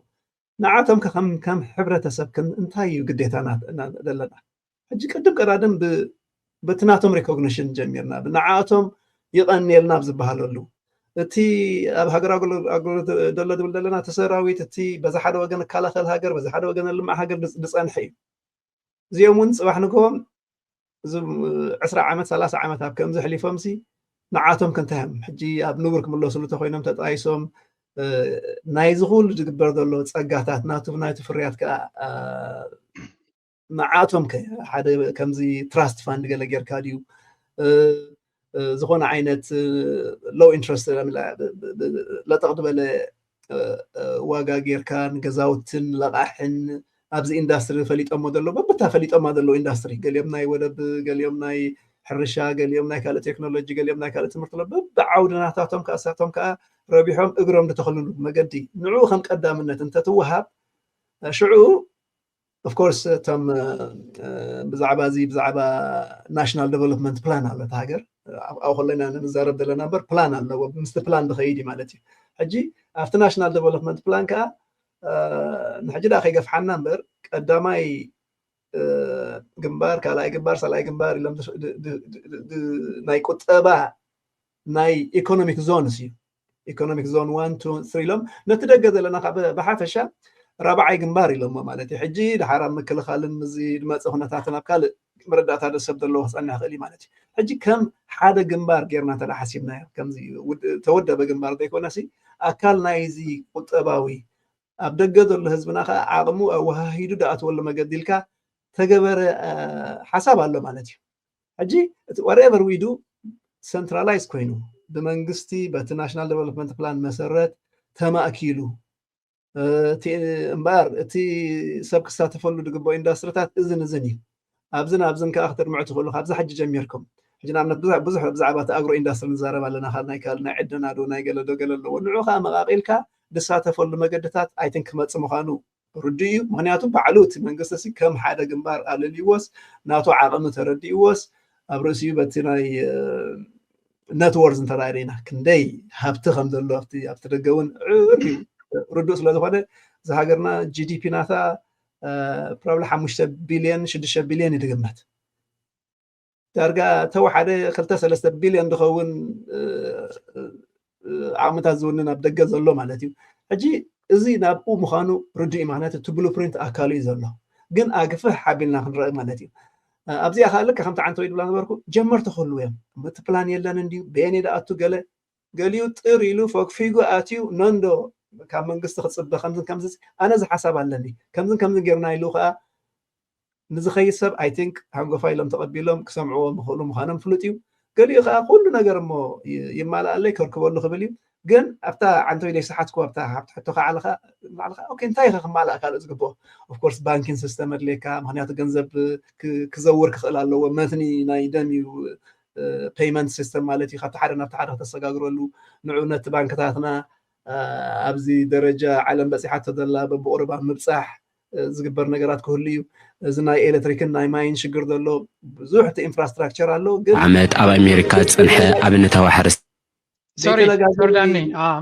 ንዓቶም ከ ከም ከም ሕብረተሰብ ከ እንታይ እዩ ግዴታና ዘለና? ሕጂ ቅድም ቀዳድም በቲ ናቶም recognition ጀሚርና ንዓቶም ይቐንየልና ኣብ ዝበሃለሉ እቲ ኣብ ሃገር ኣገልግሎት ደሎ ዝብል ዘለና እቲ ሰራዊት እቲ በዚ ሓደ ወገን እከላኸል ሃገር በዚ ሓደ ወገን ልማዕ ሃገር ዝፀንሐ እዩ። እዚኦም እውን ፅባሕ ንግሆ እዚ ዕስራ ዓመት ሰላሳ ዓመት ኣብ ከምዚ ኣሕሊፎም ሲ ንዓቶም ከ እንታይ እዮም ሕጂ ኣብ ንቡር ክምለስሉ ተኮይኖም ተጣይሶም ናይዚ ኩሉ ዝግበር ዘሎ ጸጋታት ናቱ ናይቲ ፍርያት ከዓ ንዓቶም ከ ሓደ ከምዚ ትራስት ፋንድ ገለ ጌርካ ድዩ ዝኾነ ዓይነት ሎው ኢንትረስት ለጠቕ ዝበለ ዋጋ ጌርካ ንገዛውትን ለቓሕን ኣብዚ ኢንዳስትሪ ፈሊጦሞ ዘሎ በብታ ፈሊጦማ ዘለዉ ኢንዳስትሪ ገሊኦም ናይ ወደብ ገሊኦም ናይ ሕርሻ ገሊኦም ናይ ካልእ ቴክኖሎጂ ገሊኦም ናይ ካልእ ትምህርቲ ኣሎ በብዓውድናታቶም ከኣሳቶም ከዓ ረቢሖም እግሮም ዝተኸልሉ መገዲ ንዕኡ ከም ቀዳምነት እንተትወሃብ ሽዑ ኦፍኮርስ እቶም ብዛዕባ እዚ ብዛዕባ ናሽናል ዴቨሎፕመንት ፕላን ኣሎ እቲ ሃገር ኣብኡ ከለና ንዛረብ ዘለና እምበር ፕላን ኣለዎ ምስቲ ፕላን ዝኸይድ እዩ ማለት እዩ ሕጂ ኣብቲ ናሽናል ዴቨሎፕመንት ፕላን ከዓ ንሕጂ ዳ ከይገፍሓና እምበር ቀዳማይ ግንባር ካልኣይ ግንባር ሳልኣይ ግንባር ኢሎም ናይ ቁጠባ ናይ ኢኮኖሚክ ዞንስ እዩ ኢኮኖሚክ ዞን ዋን ቱ ስሪ ኢሎም ነቲ ደገ ዘለና ብሓፈሻ ራብዓይ ግንባር ኢሎሞ ማለት እዩ ሕጂ ድሓር ኣብ ምክልኻልን ምዚ ዝመፀ ኩነታትን ኣብ ካልእ መረዳእታ ዶ ሰብ ዘለዎ ክፀንሕ ክእል እዩ ማለት እዩ ሕጂ ከም ሓደ ግንባር ጌርና እንተ ሓሲብናዮ ከምዚ ተወደበ ግንባር ዘይኮነሲ ኣካል ናይዚ ቁጠባዊ ኣብ ደገ ዘሎ ህዝብና ከዓ ዓቕሙ ኣወሃሂዱ ድኣትወሉ መገዲ ኢልካ ተገበረ ሓሳብ ኣሎ ማለት እዩ ሕጂ whatever we do centralize ኮይኑ ብመንግስቲ በቲ ናሽናል ዴቨሎፕመንት ፕላን መሰረት ተማእኪሉ እምበኣር እቲ ሰብ ክሳተፈሉ ዝግብኦ ኢንዳስትሪታት እዝን እዝን እዩ ኣብዝን ኣብዝን ከዓ ክትድምዑ ትኽእሉ ካብዚ ሕጂ ጀሚርኩም ሕጂ ንኣብነት ብዙሕ ብዛዕባ እቲ ኣግሮ ኢንዳስትሪ ንዛረብ ኣለና ካብ ናይ ካል ናይ ዕደና ዶ ናይ ገለ ዶ ገለ ኣለዎ ንዑ ከዓ መቃቂልካ ዝሳተፈሉ መገድታት ኣይትን ክመፅእ ምዃኑ ርዱእ እዩ ምክንያቱ ባዕሉ እቲ መንግስቲ ከም ሓደ ግንባር ኣለልይዎስ ናቱ ዓቕሚ ተረዲእዎስ ኣብ ርእሲኡ በቲ ናይ ነትወርዝ እንተረኣና ክንደይ ሃብቲ ከም ዘሎ ኣብቲ ደገ እውን ርዱእ ስለ ዝኾነ እዚ ሃገርና ጂ ዲ ፒ ናታ ፕሮባብሊ ሓሙሽተ ቢልዮን ሽዱሽተ ቢልዮን እዩ ዝግመት ዳርጋ ተወሓደ ክልተ ሰለስተ ቢልዮን ዝኸውን ዓቕምታት ዝውንን ኣብ ደገ ዘሎ ማለት እዩ ሕጂ እዚ ናብኡ ምዃኑ ርዱእ እዩ ምክንያቱ እቲ ብሉፕሪንት ኣካሉ እዩ ዘሎ ግን ኣግፍሕ ሓቢልና ክንረአ ማለት እዩ ኣብዚኣ ከዓ ልካ ከምቲ ዓንተ ወይ ድብላ ነበርኩ ጀመርቲ ክህልዉ እዮም እቲ ፕላን የለን እንድዩ በየነይ ደኣቱ ገለ ገሊኡ ጥር ኢሉ ፈግፊጉ ኣትዩ ነንዶ ካብ መንግስቲ ክፅበ ከምዝን ከምዚ ኣነ እዚ ሓሳብ ኣለኒ ከምዝን ከምዝን ጌርና ኢሉ ከዓ ንዝኸይድ ሰብ ኣይ ቲንክ ሃንጎፋ ኢሎም ተቐቢሎም ክሰምዕዎ ምኽእሉ ምዃኖም ፍሉጥ እዩ ገሊኡ ከዓ ኩሉ ነገር እሞ ይማልኣለይ ከርክበሉ ክብል እዩ ግን ኣብታ ዓንተይ ዘይሰሓትኩ ኣብታ ካብቲ ሕቶ ከዓ ኣለካ እንታይ ኢኻ ክማልእ ካልእ ዝግብኦ ኦፍኮርስ ባንኪን ሲስተም ኣድልየካ ምክንያቱ ገንዘብ ክዘውር ክኽእል ኣለዎ መትኒ ናይ ደም እዩ ፔይመንት ሲስተም ማለት እዩ ካብቲ ሓደ ናብቲ ሓደ ከተሰጋግረሉ ንዑ ነቲ ባንክታትና ኣብዚ ደረጃ ዓለም በፂሓቶ ዘላ በብቁርባ ምብፃሕ ዝግበር ነገራት ክህሉ እዩ እዚ ናይ ኤሌክትሪክን ናይ ማይን ሽግር ዘሎ ብዙሕ እቲ ኢንፍራስትራክቸር ኣሎ ግን ዓመት ኣብ ኣሜሪካ ዝፀንሐ ኣብነታዊ ሓረስታይ ሶሪ ጆርዳኒ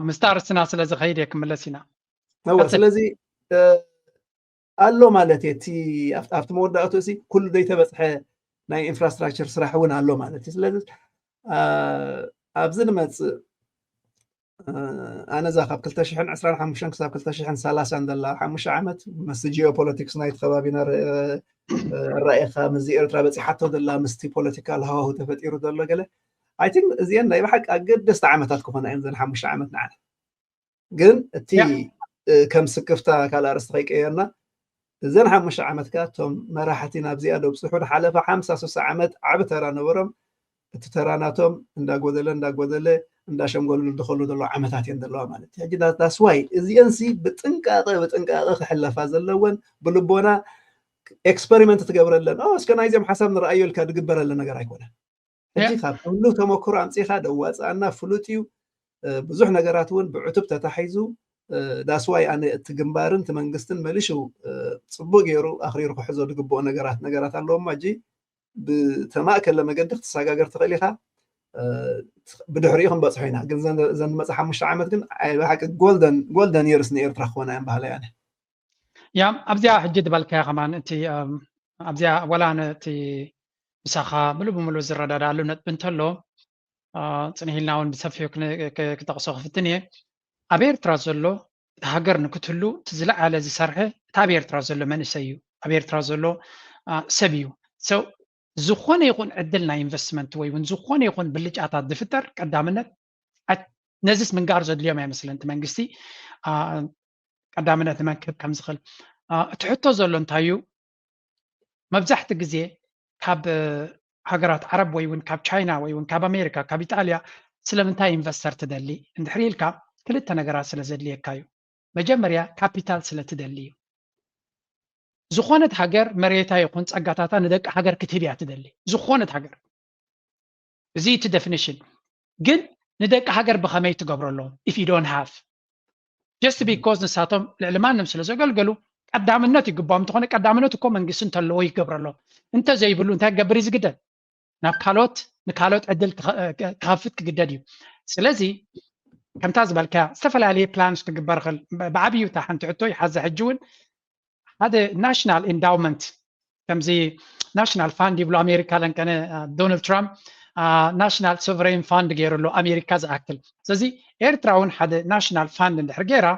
ምስታ ኣርስትና ስለ ዝኸይድ እየ ክምለስ ኢና ስለዚ ኣሎ ማለት እየ እቲ ኣብቲ መወዳእቱ እዚ ኩሉ ዘይተበፅሐ ናይ ኢንፍራስትራክቸር ስራሕ እውን ኣሎ ማለት እዩ ስለዚ ኣብዚ ንመፅእ ኣነ እዛ ካብ ክልተ ሽሕን ዕስራን ሓሙሽተን ክሳብ ክልተ ሽሕን ሰላሳን ዘላ ሓሙሽተ ዓመት ምስ ጂኦፖለቲክስ ናይቲ ከባቢና ኣረኣየካ ምስዚ ኤርትራ በፂሓቶ ዘላ ምስቲ ፖለቲካል ሃዋሁ ተፈጢሩ ዘሎ ገለ ኣይ ቲንክ እዚአን ናይ ብሓቂ ኣገደስቲ ዓመታት ክኾና እየን ዘን ሓሙሽተ ዓመት ንዓና ግን እቲ ከም ስክፍታ ካልእ ኣርእስቲ ከይቀየርና እዘን ሓሙሽተ ዓመት ከኣ እቶም መራሕቲ ናብዚኣ ደብፅሑ ዝሓለፈ ሓምሳ ስሳ ዓመት ዓቢ ተራ ነበሮም እቲ ተራ ናቶም እንዳጎደለ እንዳጎደለ እንዳሸምገሉ ዝኸሉ ዘለዉ ዓመታት እየን ዘለዋ ማለት እዩ ሕጂ that's why እዚአን ሲ ብጥንቃቐ ብጥንቃቐ ክሕለፋ ዘለወን ብልቦና ኤክስፐሪመንት ትገብረለን እስከ ናይዚኦም ሓሳብ ንረኣዮ ኢልካ ዝግበረለ ነገር ኣይኮነን ሕጂ ካብ ኩሉ ተመክሮ ኣምፂኻ ደዋፅኣና ፍሉጥ እዩ ብዙሕ ነገራት እውን ብዕቱብ ተታሒዙ that's why ኣነ እቲ ግንባርን እቲ መንግስትን መሊሹ ፅቡቅ ገይሩ ኣኽሪሩ ክሕዞ ዝግብኦ ነገራት ነገራት ኣለዎ እሞ ሕጂ ብተማእከለ መገዲ ክትሰጋገር ትኽእል ኢኻ ብድሕሪኡ ክንበፅሖ ኢና ግን ዘንመፀ ሓሙሽተ ዓመት ግን ብሓቂ ጎልደን የርስ ንኤርትራ ክኾና እየን ባህለ ያነ ያ ኣብዚኣ ሕጂ ዝበልካያ ከማን እቲ ኣብዚኣ ወላ ነቲ ምሳኻ ምሉ ብምሉ ዝረዳዳሉ ነጥቢ እንተሎ ፅንሂልና እውን ብሰፊሑ ክጠቕሶ ክፍትን እየ ኣብ ኤርትራ ዘሎ እቲ ሃገር ንክትህሉ እቲ ዝለዓለ ዝሰርሐ እቲ ኣብ ኤርትራ ዘሎ መንእሰይ እዩ ኣብ ኤርትራ ዘሎ ሰብ እዩ ዝኾነ ይኹን ዕድል ናይ ኢንቨስትመንት ወይ እውን ዝኾነ ይኹን ብልጫታት ዝፍጠር ቀዳምነት ነዚስ ምንጋር ዘድልዮም ኣይመስለን እቲ መንግስቲ። ቀዳምነት ንመን ክህብ ከም ዝኽእል። እቲ ሕቶ ዘሎ እንታይ እዩ? መብዛሕቲ ግዜ ካብ ሃገራት ዓረብ ወይ እውን ካብ ቻይና ወይ እውን ካብ ኣሜሪካ ካብ ኢጣልያ ስለምንታይ ኢንቨስተር ትደሊ እንድሕር ኢልካ ክልተ ነገራት ስለ ዘድልየካ እዩ። መጀመርያ ካፒታል ስለ ትደሊ እዩ። ዝኾነት ሃገር መሬታ ይኹን ጸጋታታ ንደቂ ሃገር ክትህብ እያ ትደሊ። ዝኾነት ሃገር እዚ እቲ ዴፊኒሽን። ግን ንደቂ ሃገር ብኸመይ ትገብረሎም? If you don't have just because ንሳቶም ልዕሊ ማንም ስለ ዘገልገሉ ቀዳምነት ይግባኦም እንተኾነ ቀዳምነት እኮ መንግስቲ እንተለዎ ይገብረሎም። እንተዘይብሉ እንታይ ክገብር እዩ ዝግደድ? ናብ ካልኦት ንካልኦት ዕድል ክኸፍት ክግደድ እዩ። ስለዚ ከምታ ዝበልካ ዝተፈላለየ ፕላንስ ክግበር ኽእል። ብዓብዩ እታ ሓንቲ ሕቶ ይሓዘ ሕጂ እውን ሓደ ናሽናል ኢንዳውመንት ከምዚ ናሽናል ፋንድ ይብሉ ኣሜሪካ ለንቀነ ዶናልድ ትራምፕ ናሽናል ሶቨሬን ፋንድ ገይሩ ኣሎ ኣሜሪካ ዝኣክል። ስለዚ ኤርትራ እውን ሓደ ናሽናል ፋንድ እንድሕር ገይራ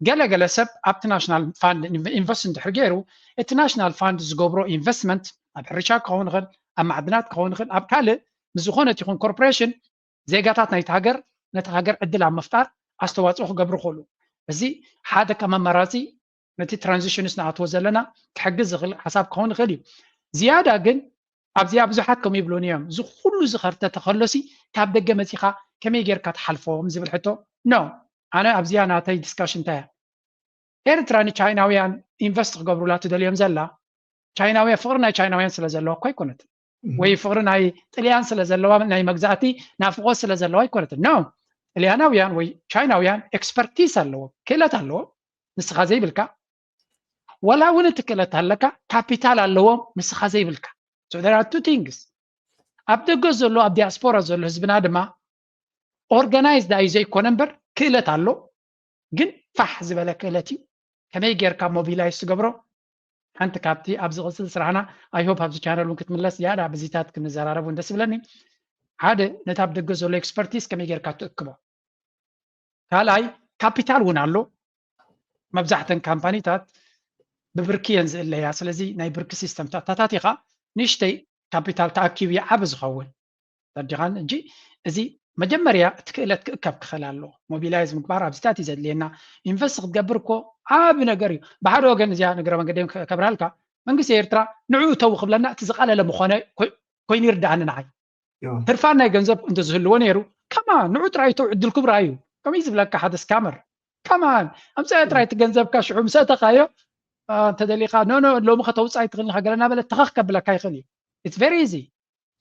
ገለገለ ሰብ ኣብቲ ናሽናል ፋንድ ኢንቨስት እንድሕር ገይሩ እቲ ናሽናል ፋንድ ዝገብሮ ኢንቨስትመንት ኣብ ሕርሻ ክኸውን ይኽእል፣ ኣብ ማዕድናት ክኸውን ይኽእል፣ ኣብ ካልእ ምስ ዝኾነት ይኹን ኮርፖሬሽን ዜጋታት ናይቲ ሃገር ነቲ ሃገር ዕድል ኣብ ምፍጣር ኣስተዋፅኦ ክገብሩ ይኽእሉ። እዚ ሓደ ከም ኣማራፂ ነቲ ትራንዚሽንስ ንኣትዎ ዘለና ክሕግዝ ዝኽእል ሓሳብ ክኸውን ይኽእል እዩ። ዝያዳ ግን ኣብዚኣ ብዙሓት ከምኡ ይብሉን እዮም። እዚ ኩሉ ዝኸርተ ተኸሎሲ ካብ ደገ መፂኻ ከመይ ጌርካ ትሓልፎም ዝብል ሕቶ ኖ። ኣነ ኣብዚኣ ናተይ ዲስካሽን እንታይ እያ? ኤርትራ ንቻይናውያን ኢንቨስት ክገብሩላ ትደልዮም ዘላ ቻይናውያን ፍቕሪ ናይ ቻይናውያን ስለ ዘለዋ እኮ ኣይኮነትን። ወይ ፍቕሪ ናይ ጥልያን ስለ ዘለዋ ናይ መግዛእቲ ናፍቖት ስለ ዘለዋ ኣይኮነትን። ኖ፣ ጥልያናውያን ወይ ቻይናውያን ኤክስፐርቲስ ኣለዎም፣ ክእለት ኣለዎም ንስኻ ዘይብልካ። ወላ እውን እቲ ክእለት ኣለካ ካፒታል ኣለዎም ንስኻ ዘይብልካ። So there are two things። ኣብ ደገ ዘሎ ኣብ ዲያስፖራ ዘሎ ህዝብና ድማ ኦርጋናይዝድ እዩ ዘይኮነ እምበር ክእለት ኣሎ፣ ግን ፋሕ ዝበለ ክእለት እዩ። ከመይ ጌርካ ሞቢላይዝ ትገብሮ? ሓንቲ ካብቲ ኣብ ዝቕፅል ስራሕና I hope ኣብዚ ቻነል እውን ክትምለስ ዝያዳ ብዚታት ክንዘራረብ እውን ደስ ይብለኒ። ሓደ ነቲ ኣብ ደገ ዘሎ ኤክስፐርቲስ ከመይ ጌርካ ትእክቦ? ካልኣይ ካፒታል እውን ኣሎ። መብዛሕተን ካምፓኒታት ብብርኪ እየን ዝእለያ። ስለዚ ናይ ብርኪ ሲስተም ተኣታቲኻ ንእሽተይ ካፒታል ተኣኪቡ እዩ ዓቢ ዝኸውን። ተረዲኻን? እንጂ እዚ መጀመርያ እቲ ክእለት ክእከብ ክኽእል ኣለዎ። ሞቢላይዝ ምግባር ኣብዚታት እዩ ዘድልየና። ኢንቨስት ክትገብር እኮ ዓቢ ነገር እዩ። ብሓደ ወገን እዚኣ ንግረ መንገደይ ከብራልካ መንግስቲ ኤርትራ ንዕኡ ተው ክብለና እቲ ዝቐለለ ምኾነ ኮይኑ ይርድኣኒ ንዓይ። ህርፋን ናይ ገንዘብ እንተዝህልዎ ነይሩ ከማን ንዑ ጥራይ ተው ዕድል ክብራ እዩ። ከመይ ዝብለካ ሓደ ስካመር ከማን ኣምፅኣ ጥራይ እቲ ገንዘብካ ሽዑ ምስ ኣእተኻዮ እንተደሊኻ ኖ ኖ ሎሚ ከተውፅእ ኣይትኽእልን ኢኻ ገለ እናበለ ተኸኽ ከብለካ ይኽእል እዩ። It's very easy።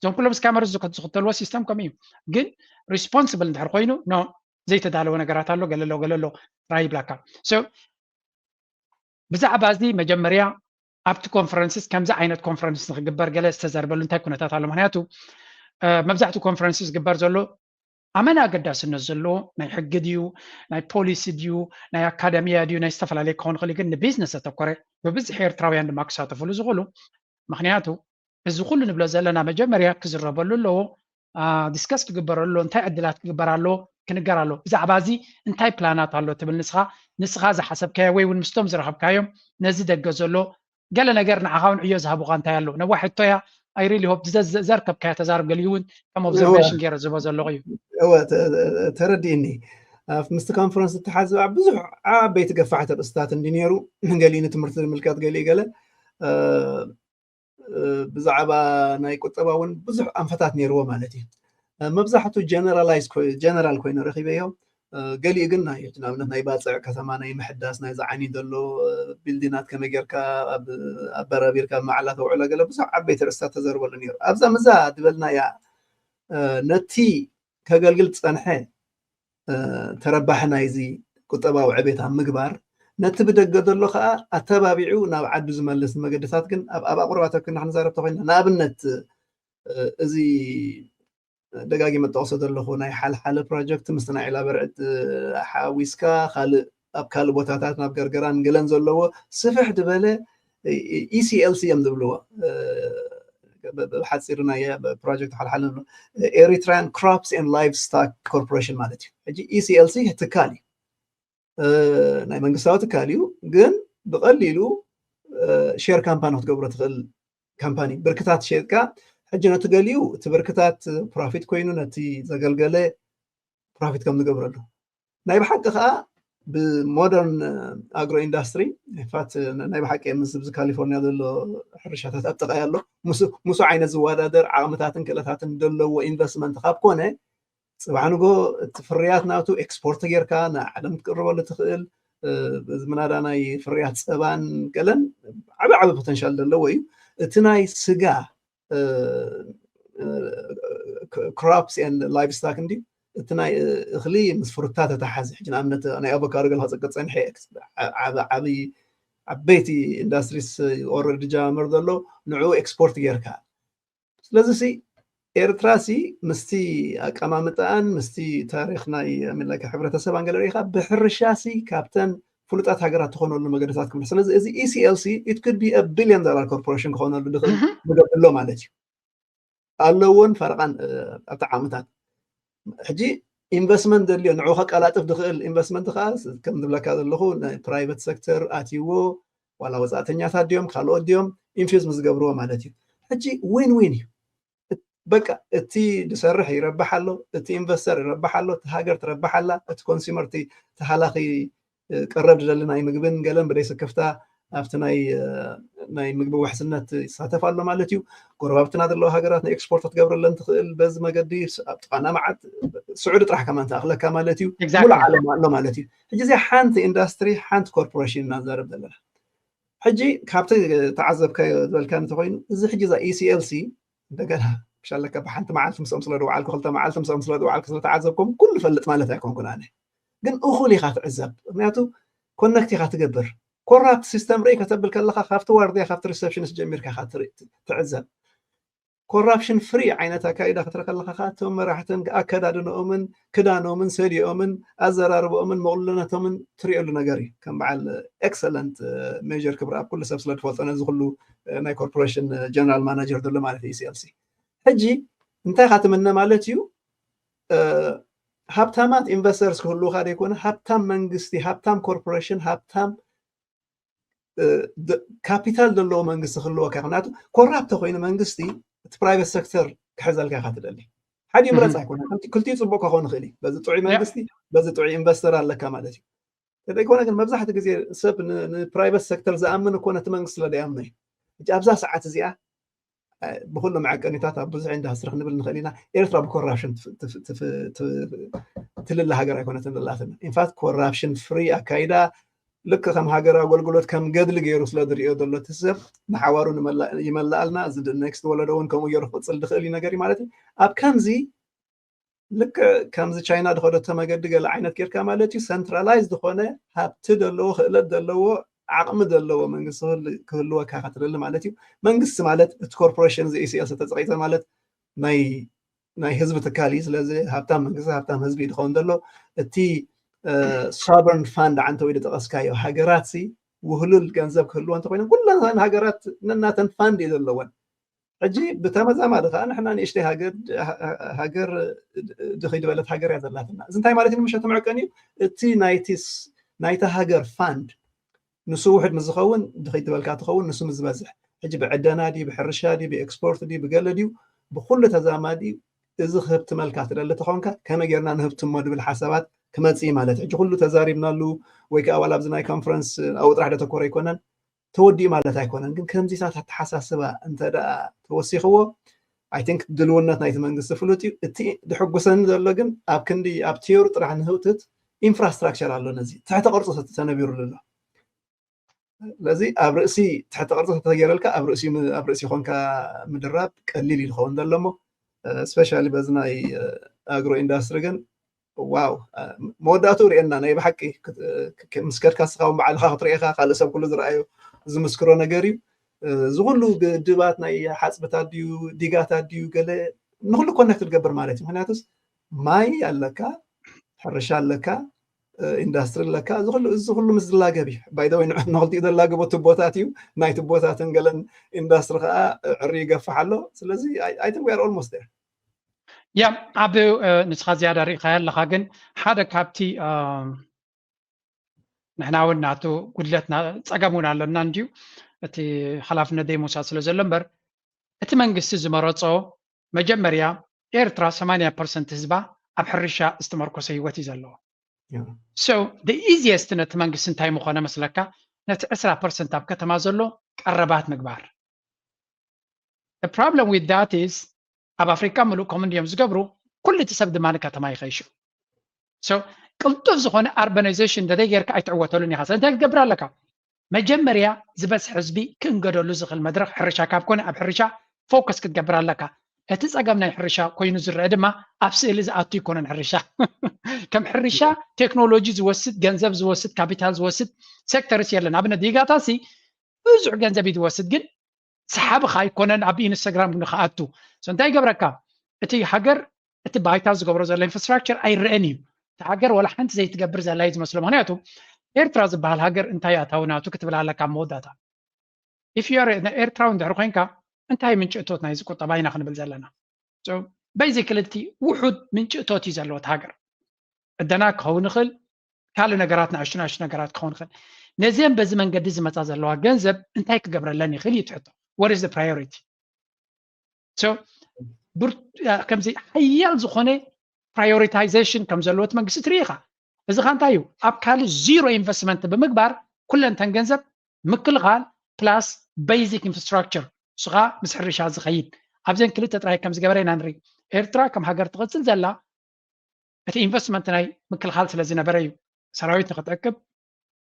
እዞም ኩሎም ስካመርስ ዝኽተልዎ ሲስተም ከምኡ እዩ። ግን ሪስፖንስብል እንድሕር ኮይኑ ኖ ዘይተዳለወ ነገራት ኣሎ ገለሎ ገለሎ ጥራይ ይብለካ። ብዛዕባ እዚ መጀመርያ ኣብቲ ኮንፈረንስስ ከምዚ ዓይነት ኮንፈረንስ ንክግበር ገለ ዝተዘርበሉ እንታይ ኩነታት ኣሎ? ምክንያቱ መብዛሕትኡ ኮንፈረንስ ዝግበር ዘሎ ኣመና ኣገዳስነት ዘለዎ ናይ ሕጊ ድዩ ናይ ፖሊሲ ድዩ ናይ ኣካዳሚያ ድዩ ናይ ዝተፈላለየ ክኸውን ይኽእል ግን ንቢዝነስ ዘተኮረ ብብዝሒ ኤርትራውያን ድማ ክሳተፍሉ ዝኽእሉ። ምክንያቱ እዚ ኩሉ ንብሎ ዘለና መጀመርያ ክዝረበሉ ኣለዎ፣ ዲስከስ ክግበረሉ እንታይ ዕድላት ክግበር ኣለዎ ክንገር ኣለዎ። ብዛዕባ እዚ እንታይ ፕላናት ኣሎ ትብል ንስኻ ንስኻ ዝሓሰብካዮ ወይ እውን ምስቶም ዝረኸብካዮም ነዚ ደገ ዘሎ ገለ ነገር ንዓኻ እውን ዕዮ ዝሃቡኻ እንታይ ኣሎ? ነዋ ሕቶ እያ። I really hope ዘርከብካዮ ተዛረብ ገሊኡ እውን ከም ኦብዘርቬሽን ገይረ ዝህቦ ዘለኹ እዩ። እወ ተረዲእኒ። ምስቲ ኮንፈረንስ ዝተሓዝኣ ብዙሕ ዓበይቲ ገፋሕቲ ርእስታት እንዲ ነይሩ ገሊኡ ንትምህርቲ ዝምልከት ገሊኡ ገለ ብዛዕባ ናይ ቁጠባ እውን ብዙሕ ኣንፈታት ነይርዎ ማለት እዩ። መብዛሕቱ ጀነራላይዝ ጀነራል ኮይኑ ረኺበዮ። ገሊኡ ግን ናይ ንኣብነት ናይ ባፅዕ ከተማ ናይ ምሕዳስ ናይ ዝዓኒ ዘሎ ቢልዲናት ከመይ ጌርካ ኣበራቢርካ ማዕላ ተውዕሎ ገለ ብዙሕ ዓበይቲ ርእስታት ተዘርበሉ ነይሩ። ኣብዛ ምዛ ዝበልናያ ነቲ ከገልግል ዝፀንሐ ተረባሒ ናይዚ ቁጠባዊ ዕቤት ኣብ ምግባር ነቲ ብደገ ዘሎ ከዓ ኣተባቢዑ ናብ ዓዱ ዝመልስ መገድታት ግን ኣብ ኣቁርባተ ክንዳ ክንዛረብ ተኮይና ንኣብነት እዚ ደጋጊመ ጠቕሶ ዘለኹ ናይ ሓልሓለ ፕሮጀክት ምስቲ ናይ ዒላ በርዕድ ሓዊስካ ካልእ ኣብ ካልእ ቦታታት ናብ ገርገራን ገለን ዘለዎ ስፍሕ ዝበለ ኢሲኤልሲ እዮም ዝብልዎ ብሓፂሩ ናይ ፕሮጀክት ሓልሓለ Eritrean Crops and Livestock Corporation ማለት እዩ። ሕጂ ኢሲኤልሲ ትካል እዩ ናይ መንግስታዊ ትካል እዩ ግን ብቐሊሉ ሼር ካምፓኒ ክትገብሮ ትኽእል ካምፓኒ ብርክታት ሸጥካ ሕጂ ነቲ ገሊኡ እቲ ብርክታት ፕሮፊት ኮይኑ ነቲ ዘገልገለ ፕሮፊት ከም ንገብረሉ። ናይ ብሓቂ ከዓ ብሞደርን ኣግሮ ኢንዳስትሪ ፋት ናይ ብሓቂ ምስ ኣብዚ ካሊፎርኒያ ዘሎ ሕርሻታት ኣብ ጥቃይ ኣሎ። ምስ ዓይነት ዝወዳደር ዓቕምታትን ክእለታትን ዘለዎ ኢንቨስትመንት ካብ ኮነ፣ ፅባሕ ንጎ እቲ ፍርያት ናቱ ኤክስፖርት ጌርካ ንዓለም ትቅርበሉ ትኽእል። እዚ ምናዳ ናይ ፍርያት ፀባን ገለን ዓብ ዓብ ፖተንሻል ዘለዎ እዩ። እቲ ናይ ስጋ ክራፕስ ን ላይቭስታክ እንዲ እቲ ናይ እኽሊ ምስ ፍሩታ ተተሓዘ ሕጂ ንኣብነት ናይ ኣቮካዶ ገለ ክፀቅጥ ፀንሐ ዓበይቲ ኢንዳስትሪስ ኦረዲ ጃመር ዘሎ ንዕኡ ኤክስፖርት ጌርካ። ስለዚ ሲ ኤርትራ ሲ ምስቲ ኣቀማምጣኣን ምስቲ ታሪክ ናይ ኣሜሪካ ሕብረተሰብ ኣንገለ ርኢካ ብሕርሻ ሲ ካብተን ፍሉጣት ሃገራት ትኾነሉ መገድታት ክምልሕ። ስለዚ እዚ ኢሲኤልሲ ኢት ኩድ ቢ ቢሊዮን ዶላር ኮርፖሬሽን ክኾነሉ ድኽእል መገዲ ኣሎ ማለት እዩ። ኣለዎን ፈረቃን ኣብቲ ዓመታት ሕጂ ኢንቨስትመንት ዘድልዮ ንዑ ከቀላጥፍ ዝኽእል ኢንቨስትመንት ከዓ ከም ዝብለካ ዘለኹ ናይ ፕራይቨት ሴክተር ኣትይዎ ዋላ ወፃእተኛታት ድዮም ካልኦት ድዮም ኢንፊውዝ ምስ ዝገብርዎ ማለት እዩ። ሕጂ ዊን ዊን እዩ። በቃ እቲ ዝሰርሕ ይረብሕ ኣሎ፣ እቲ ኢንቨስተር ይረብሕ ኣሎ፣ እቲ ሃገር ትረብሕ ኣላ፣ እቲ ኮንሱመር እቲ ተሃላኺ ቀረብ ዝደሊ ናይ ምግብን ገለን ብደይ ስክፍታ ኣብቲ ናይ ናይ ምግቢ ውሕስነት ይሳተፍ ኣሎ ማለት እዩ። ጎረባብትና ዘለዋ ሃገራት ንኤክስፖርት ክትገብረለን ትኽእል በዚ መገዲ ኣብ ጥቃና መዓት ስዑዲ ጥራሕ ከማን ትኣኽለካ ማለት እዩ። ሙሉእ ዓለም ኣሎ ማለት እዩ። ሕጂ እዚኣ ሓንቲ ኢንዳስትሪ ሓንቲ ኮርፖሬሽን እናዛረብ ዘለና ሕጂ ካብቲ ተዓዘብካዮ ዝበልካ እንተኮይኑ እዚ ሕጂ እዛ ኢሲኤልሲ እንደገና ብሻለካ ብሓንቲ መዓልቲ ምስኦም ስለ ድውዓልኩ ክልተ መዓልቲ ምስኦም ስለ ድውዓልኩ ስለተዓዘብኩም ኩሉ ፈልጥ ማለት ኣይኮንኩን ኣነ ግን እኹል ኢኻ ትዕዘብ ምክንያቱ ኮነክት ኢኻ ትገብር ኮራፕት ሲስተም ርኢ ከተብል ከለካ ካብቲ ዋርድያ ካብቲ ሪሰፕሽንስ ጀሚርካ ኢኻ ትዕዘብ ኮራፕሽን ፍሪ ዓይነት ኣካይዳ ክትርኢ ከለካ ከዓ እቶም መራሕትን ኣከዳድንኦምን ክዳኖምን ሰዲኦምን ኣዘራርበኦምን መቕሉልነቶምን ትሪእሉ ነገር እዩ ከም በዓል ኤክሰለንት ሜጀር ክብረኣብ ኩሉ ሰብ ስለ ዝፈልጦ ነዚ ኩሉ ናይ ኮርፖሬሽን ጀነራል ማናጀር ዘሎ ማለት እዩ ኢሲኤልሲ ሕጂ እንታይ ኢካ ትምነ ማለት እዩ ሃብታማት ኢንቨስተርስ ክህልውካ ዘይኮነ ሃብታም መንግስቲ ሃብታም ኮርፖሬሽን ሃብታም ካፒታል ዘለዎ መንግስቲ ክህልወካ ምክንያቱ ኮራፕት ተኮይኑ መንግስቲ እቲ ፕራይቨት ሴክተር ክሕዘልካ ኢካ ትደሊ ሓደ ምረፅ ኣይኮነ ክልቲኡ ፅቡቅ ከኮን ይኽእል እዩ በዚ ጥዑይ መንግስቲ በዚ ጥዑይ ኢንቨስተር ኣለካ ማለት እዩ ተደይኮነ ግን መብዛሕቲ ግዜ ሰብ ንፕራይቨት ሴክተር ዝኣምን እኮ ነቲ መንግስቲ ስለ ደይኣምኖ እዩ ኣብዛ ሰዓት እዚኣ ብኩሉ መዐቀኒታት ኣብ ብዙሕ ኢንዳስትሪ ክንብል ንኽእል ኢና ኤርትራ ብኮራፕሽን ትልለ ሃገር ኣይኮነትን ዘላትና ኢንፋክት ኮራፕሽን ፍሪ ኣካይዳ ልክ ከም ሃገር ኣገልግሎት ከም ገድሊ ገይሩ ስለ ዝሪኦ ዘሎ እቲ ሰብ ንሓዋሩ ይመላኣልና እዚ ኔክስት ወለዶ እውን ከምኡ ገይሩ ክቅፅል ዝኽእል እዩ ነገር ማለት እዩ ኣብ ከምዚ ልክዕ ከምዚ ቻይና ዝኸደቶ መገዲ ገለ ዓይነት ጌርካ ማለት እዩ ሰንትራላይዝ ዝኾነ ሃብቲ ዘለዎ ክእለት ዘለዎ ዓቕሚ ዘለዎ መንግስቲ ክህልወካ ክትደሊ ማለት እዩ መንግስቲ ማለት እቲ ኮርፖሬሽን እዚ ኢሲኤስ ተፀቂጠ ማለት ናይ ናይ ህዝቢ ትካል እዩ ስለዚ ሃብታም መንግስቲ ሃብታም ህዝቢ እዩ ዝኸውን ዘሎ እቲ ሶቨርን ፋንድ ዓንተ ወይ ዝጠቀስካዮ ሃገራት ሲ ውህሉል ገንዘብ ክህልዎ እንተኮይነ ኩለን ሃገራት ነናተን ፋንድ እዩ ዘለወን ሕጂ ብተመዛማዲ ከዓ ንሕና ንእሽተይ ሃገር ድኸይ ዝበለት ሃገር እያ ዘላትና እዚ እንታይ ማለት እዩ ምሸት መዕቀን እዩ እቲ ናይቲ ሃገር ፋንድ ንሱ ውሕድ ምስ ዝኸውን ድኸይ ዝበልካ ትኸውን ንሱ ምስ ዝበዝሕ ሕጂ ብዕደና ድዩ ብሕርሻ ድዩ ብኤክስፖርት ድዩ ብገለ ድዩ ብኩሉ ተዛማዲ እዚ ክህብትመልካ ትደሊ ተኾንካ ከመይ ጌርና ንህብትሞ ድብል ሓሳባት ክመፅእ ማለት ሕጂ ኩሉ ተዛሪብናሉ ወይ ከዓ ዋላ ኣብዚ ናይ ኮንፈረንስ ኣብኡ ጥራሕ ደተኮረ ኣይኮነን ተወዲኡ ማለት ኣይኮነን ግን ከምዚታት ኣተሓሳስባ እንተ ደኣ ተወሲኽዎ I think ድልውነት ናይቲ መንግስቲ ፍሉጥ እዩ እቲ ድሕጉሰኒ ዘሎ ግን ኣብ ክንዲ ኣብ ቲዮሪ ጥራሕ ንህውትት ኢንፍራስትራክቸር ኣሎ ነዚ ትሕተ ቅርፂ ተነቢሩሉ ኣሎ ስለዚ ኣብ ርእሲ ትሕተ ቅርፂ ተተገይረልካ ኣብ ርእሲ ኣብ ርእሲ ኮንካ ምድራብ ቀሊል እዩ ዝኸውን ዘሎ ሞ ስፔሻሊ በዚ ናይ ኣግሮ ኢንዳስትሪ ግን ዋው መወዳእቱ ርእየና ናይ ብሓቂ ምስ ከድካ ስኻ እውን ባዕልኻ ክትርእኻ ካልእ ሰብ ኩሉ ዝረኣዩ ዝምስክሮ ነገር እዩ እዚ ኩሉ ግድባት ናይ ሓፅብታት ድዩ ዲጋታት ድዩ ገለ ንኩሉ ኮነክት ትገብር ማለት እዩ ምክንያቱስ ማይ ኣለካ ሕርሻ ኣለካ ኢንዳስትሪ ኣለካ እዚ ኩሉ እዚ ኩሉ ምስ ዝላገብ እዩ ባይደወይ ንክልቲኡ ዘላግቦ ትቦታት እዩ ናይ ትቦታትን ገለን ኢንዳስትሪ ከዓ ዕሪ ይገፍሕ ኣሎ ስለዚ I think we are almost there ያ ዓቢ ንስኻ ዝያዳ ርኢኻያ ኣለኻ ግን ሓደ ካብቲ ንሕና እውን ናቱ ጉድለትና ፀገም እውን ኣለና እንድዩ እቲ ሓላፍነት ዘይምውሳድ ስለ ዘሎ እምበር እቲ መንግስቲ ዝመረፆ መጀመርያ ኤርትራ ሰማንያ ፐርሰንት ህዝባ ኣብ ሕርሻ ዝተመርኮሰ ህይወት እዩ ዘለዎ። So the easiest ነቲ መንግስቲ እንታይ ምኾነ መስለካ? ነቲ ዕስራ ፐርሰንት ኣብ ከተማ ዘሎ ቀረባት ምግባር። The problem with that is ኣብ ኣፍሪካ ምሉእ ኮም እንዲዮም ዝገብሩ፣ ኩሉ እቲ ሰብ ድማ ንከተማ ይኸይሹ። So ቅልጡፍ ዝኾነ urbanization እንተዘይ ጌርካ ኣይትዕወተሉን ኢኻ። ስለዚ እንታይ ክትገብር ኣለካ? መጀመርያ ዝበዝሕ ህዝቢ ክእንገደሉ ዝኽእል መድረኽ ሕርሻ ካብ ኮነ ኣብ ሕርሻ ፎከስ ክትገብር ኣለካ። እቲ ጸገም ናይ ሕርሻ ኮይኑ ዝረአ ድማ ኣብ ስእሊ ዝኣቱ ኣይኮነን። ሕርሻ ከም ሕርሻ ቴክኖሎጂ ዝወስድ፣ ገንዘብ ዝወስድ፣ ካፒታል ዝወስድ ሴክተርስ የለን። ኣብነት ዲጋታ ሲ ብዙሕ ገንዘብ እዩ ዝወስድ፣ ግን ሰሓቢ ከይኮነን ኣብ ኢንስታግራም ንክኣቱ። So እንታይ ይገብረካ? እቲ ሃገር እቲ ባይታ ዝገብሮ ዘሎ ኢንፍራስትራክቸር ኣይረአን እዩ። እቲ ሃገር ወላ ሓንቲ ዘይትገብር ዘላ እዩ ዝመስሎ። ምክንያቱ ኤርትራ ዝበሃል ሃገር እንታይ ኣታዊ ናቱ ክትብል ኣለካ ኣብ መወዳእታ። If you are ኤርትራዊ እንድሕር ኮይንካ እንታይ ምንጪ እቶት ናይዚ ቁጠባ ኢና ክንብል ዘለና? So basically እቲ ውሑድ ምንጪ እቶት እዩ ዘለዎ እቲ ሃገር። ዕደና ክኸውን ይኽእል፣ ካልእ ነገራት፣ ንኣሽቱ ንኣሽቱ ነገራት ክኸውን ይኽእል። ነዚአን በዚ መንገዲ ዝመፃ ዘለዋ ገንዘብ እንታይ ክገብረለን ይኽእል እዩ እቲ ሕቶ። What is the priority? So ብር- ከምዚ ሓያል ዝኾነ ፕራዮሪታይዜሽን ከም ዘለዎ እቲ መንግስቲ ትርኢ ኢኻ። እዚ ኻ እንታይ እዩ? ኣብ ካልእ ዚሮ ኢንቨስትመንት ብምግባር ኩለንተን ገንዘብ ምክልኻል ፕላስ ቤዚክ ኢንፍራስትራክቸር፣ ንሱ ኸዓ ምስ ሕርሻ ዝኸይድ፣ ኣብዘን ክልተ ጥራይ ከም ዝገበረ ኢና ንርኢ። ኤርትራ ከም ሃገር ትቕጽል ዘላ እቲ ኢንቨስትመንት ናይ ምክልኻል ስለ ዝነበረ እዩ። ሰራዊት ንክትዕቅብ፣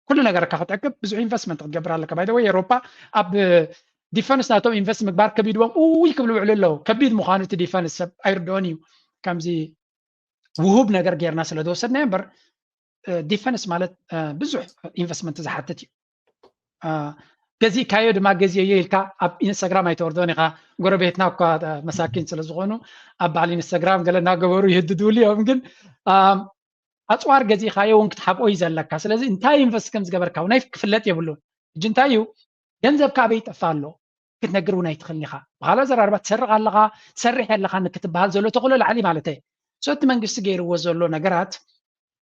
ኩሉ ነገርካ ክትዕቅብ ብዙሕ ኢንቨስትመንት ክትገብር ኣለካ። By the way ኤሮፓ ኣብ ዲፈንስ ናቶም ኢንቨስት ምግባር ከቢድዎም ውይ ክብሉ ውዕሉ ኣለዉ። ከቢድ ምዃኑ እቲ ዲፈንስ ሰብ ኣይርድኦን እዩ። ከምዚ ውሁብ ነገር ጌርና ስለ ዝወሰድናዮ እምበር፣ እ፣ ዲፈንስ ማለት፣ እ፣ ብዙሕ ኢንቨስትመንት ዝሓትት እዩ። እ፣ ገዚእካዮ ድማ ገዚኦዮ ኢልካ ኣብ ኢንስታግራም ኣይተወርዶን ኢኻ። ጎረቤትና እኳ፣ እ፣ መሳኪን ስለ ዝኾኑ ኣብ በዓል ኢንስታግራም ገለ እናገበሩ ይህድድሉ እዮም። ግን፣ እ፣ ኣፅዋር ገዚእካዮ እውን ክትሓብኦ እዩ ዘለካ። ስለዚ እንታይ ኢንቨስት ከም ዝገበርካ እውን ኣይ- ክፍለጥ የብሉን። ሕጂ እንታይ እዩ? ገንዘብካ ኣበይ ይጠፋ ኣሎ ክትነግር እውን ኣይትኽእልን ኢኻ። ብኻልእ ኣዘራርባ ትሰርቕ ኣለኻ፣ ትሰርሕ ኣለኻ ንክትበሃል ዘሎ ተኽእሎ ላዕሊ ማለት እየ። So እቲ መንግስቲ ገይርዎ ዘሎ ነገራት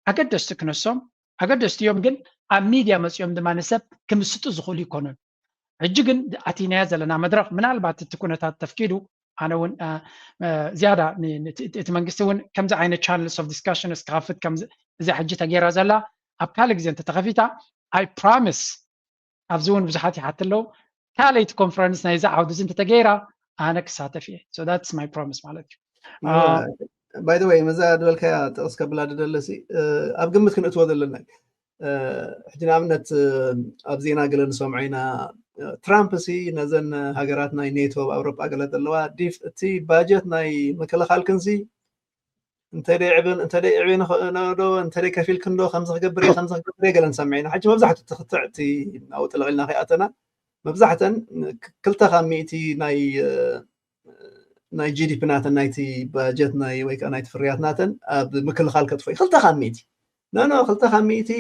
ኣገደስቲ ክነሶም ኣገደስቲ እዮም፣ ግን ኣብ ሚድያ መፂኦም ድማ ንሰብ ክምስጡ ዝኽእሉ ይኮኑን። ሕጂ ግን ኣቲናያ ዘለና መድረኽ ምናልባት እቲ ኩነታት ተፍቂዱ ኣነ እውን፣ እ፣ እ፣ ዝያዳ ን- ን- እቲ እቲ መንግስቲ እውን ከምዚ ዓይነት ቻነልስ ኦፍ ዲስካሽንስ ክኸፍት ከምዚ እዛ ሕጂ ተገይራ ዘላ ኣብ ካልእ ግዜ እንተተኸፊታ I promise ኣብዚ እውን ብዙሓት ይሓት ኣለዉ። ካልኣይቲ ኮንፈረንስ ናይዛ ዓውዲ እዚ እንተተገይራ ኣነ ክሳተፍ እየ። So that's my promise ማለት እዩ። እ፣ ባይ ዘ ወይ መዛ ዝበልካያ ጥቕስ ከብላ ድደለሲ ኣብ ግምት ክንእትዎ ዘለና እዩ። እ፣ ሕጂ ንኣብነት፣ እ፣ ኣብ ዜና ገለ ንሰምዖ ኢና። እ፣ ትራምፕ ሲ ነዘን ሃገራት ናይ ኔቶ ኣብ ኣውሮጳ ገለ ዘለዋ ዲፍ እቲ ባጀት ናይ ምክልኻል ክንሲ እንተደይ ዕብን እንተደይ ዕብን ዶ እንተደይ ከፊልክን ዶ ከምዚ ክገብር እየ ከምዚ ክገብር እየ ገለ ንሰምዕ ኢና። ሕጂ መብዛሕትኡ እቲ ክትዕ እቲ ናብኡ ጥልቕ ኢልና ከይኣተና መብዛሕተን ክ- ክልተ ካብ ሚእቲ ናይ፣ እ፣ ናይ ጂ ዲ ፒ ናተን ናይቲ ባጀት ናይ ወይ ከዓ ናይቲ ፍርያት ናተን ኣብ ምክልኻል ከጥፎ እዩ። ክልተ ካብ ሚእቲ። ኖ፣ ኖ፣ ክልተ ካብ ሚእቲ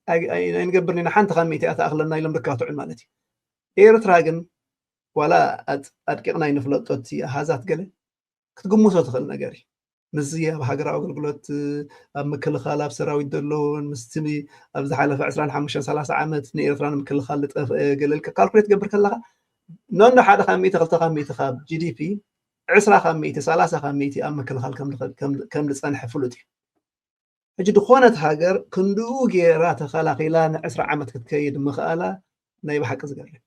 ኣይ- ኣይ- ኣይንገብርን ኢና፣ ሓንቲ ካብ ሚእቲ እያ ትኣኽለና ኢሎም ርካትዑን ማለት እዩ። ኤርትራ ግን ዋላ ኣድ- ኣድቂቕና ኣይንፍለጦ እቲ ኣሃዛት ገለ ክትግምቶ ትኽእል ነገር እዩ። ምስዚ ኣብ ሃገራዊ ኣገልግሎት፣ ኣብ ምክልኻል፣ ኣብ ሰራዊት ዘለውን ምስቲ ኣብ ዝሓለፈ ዕስራን ሓሙሽተን ሰላሳ ዓመት ንኤርትራ ንምክልኻል ዝጠፍአ ገለ ኢልካ ካልኩሌት ትገብር ከለኻ ኖኖ ሓደ ካብ ሚእቲ ክልተ ካብ ሚእቲ ካብ ጂ ዲ ፒ ዕስራ ካብ ሚእቲ ሰላሳ ካብ ሚእቲ ኣብ ምክልኻል ከም ዝኸ- ከም- ከም ዝጸንሐ ፍሉጥ እዩ። ሕጂ ዝኾነት ሃገር ክንድኡ ገይራ ተኸላኺላ ንዕስራ ዓመት ክትከይድ ምኽኣላ ናይ ብሓቂ ዝገርም።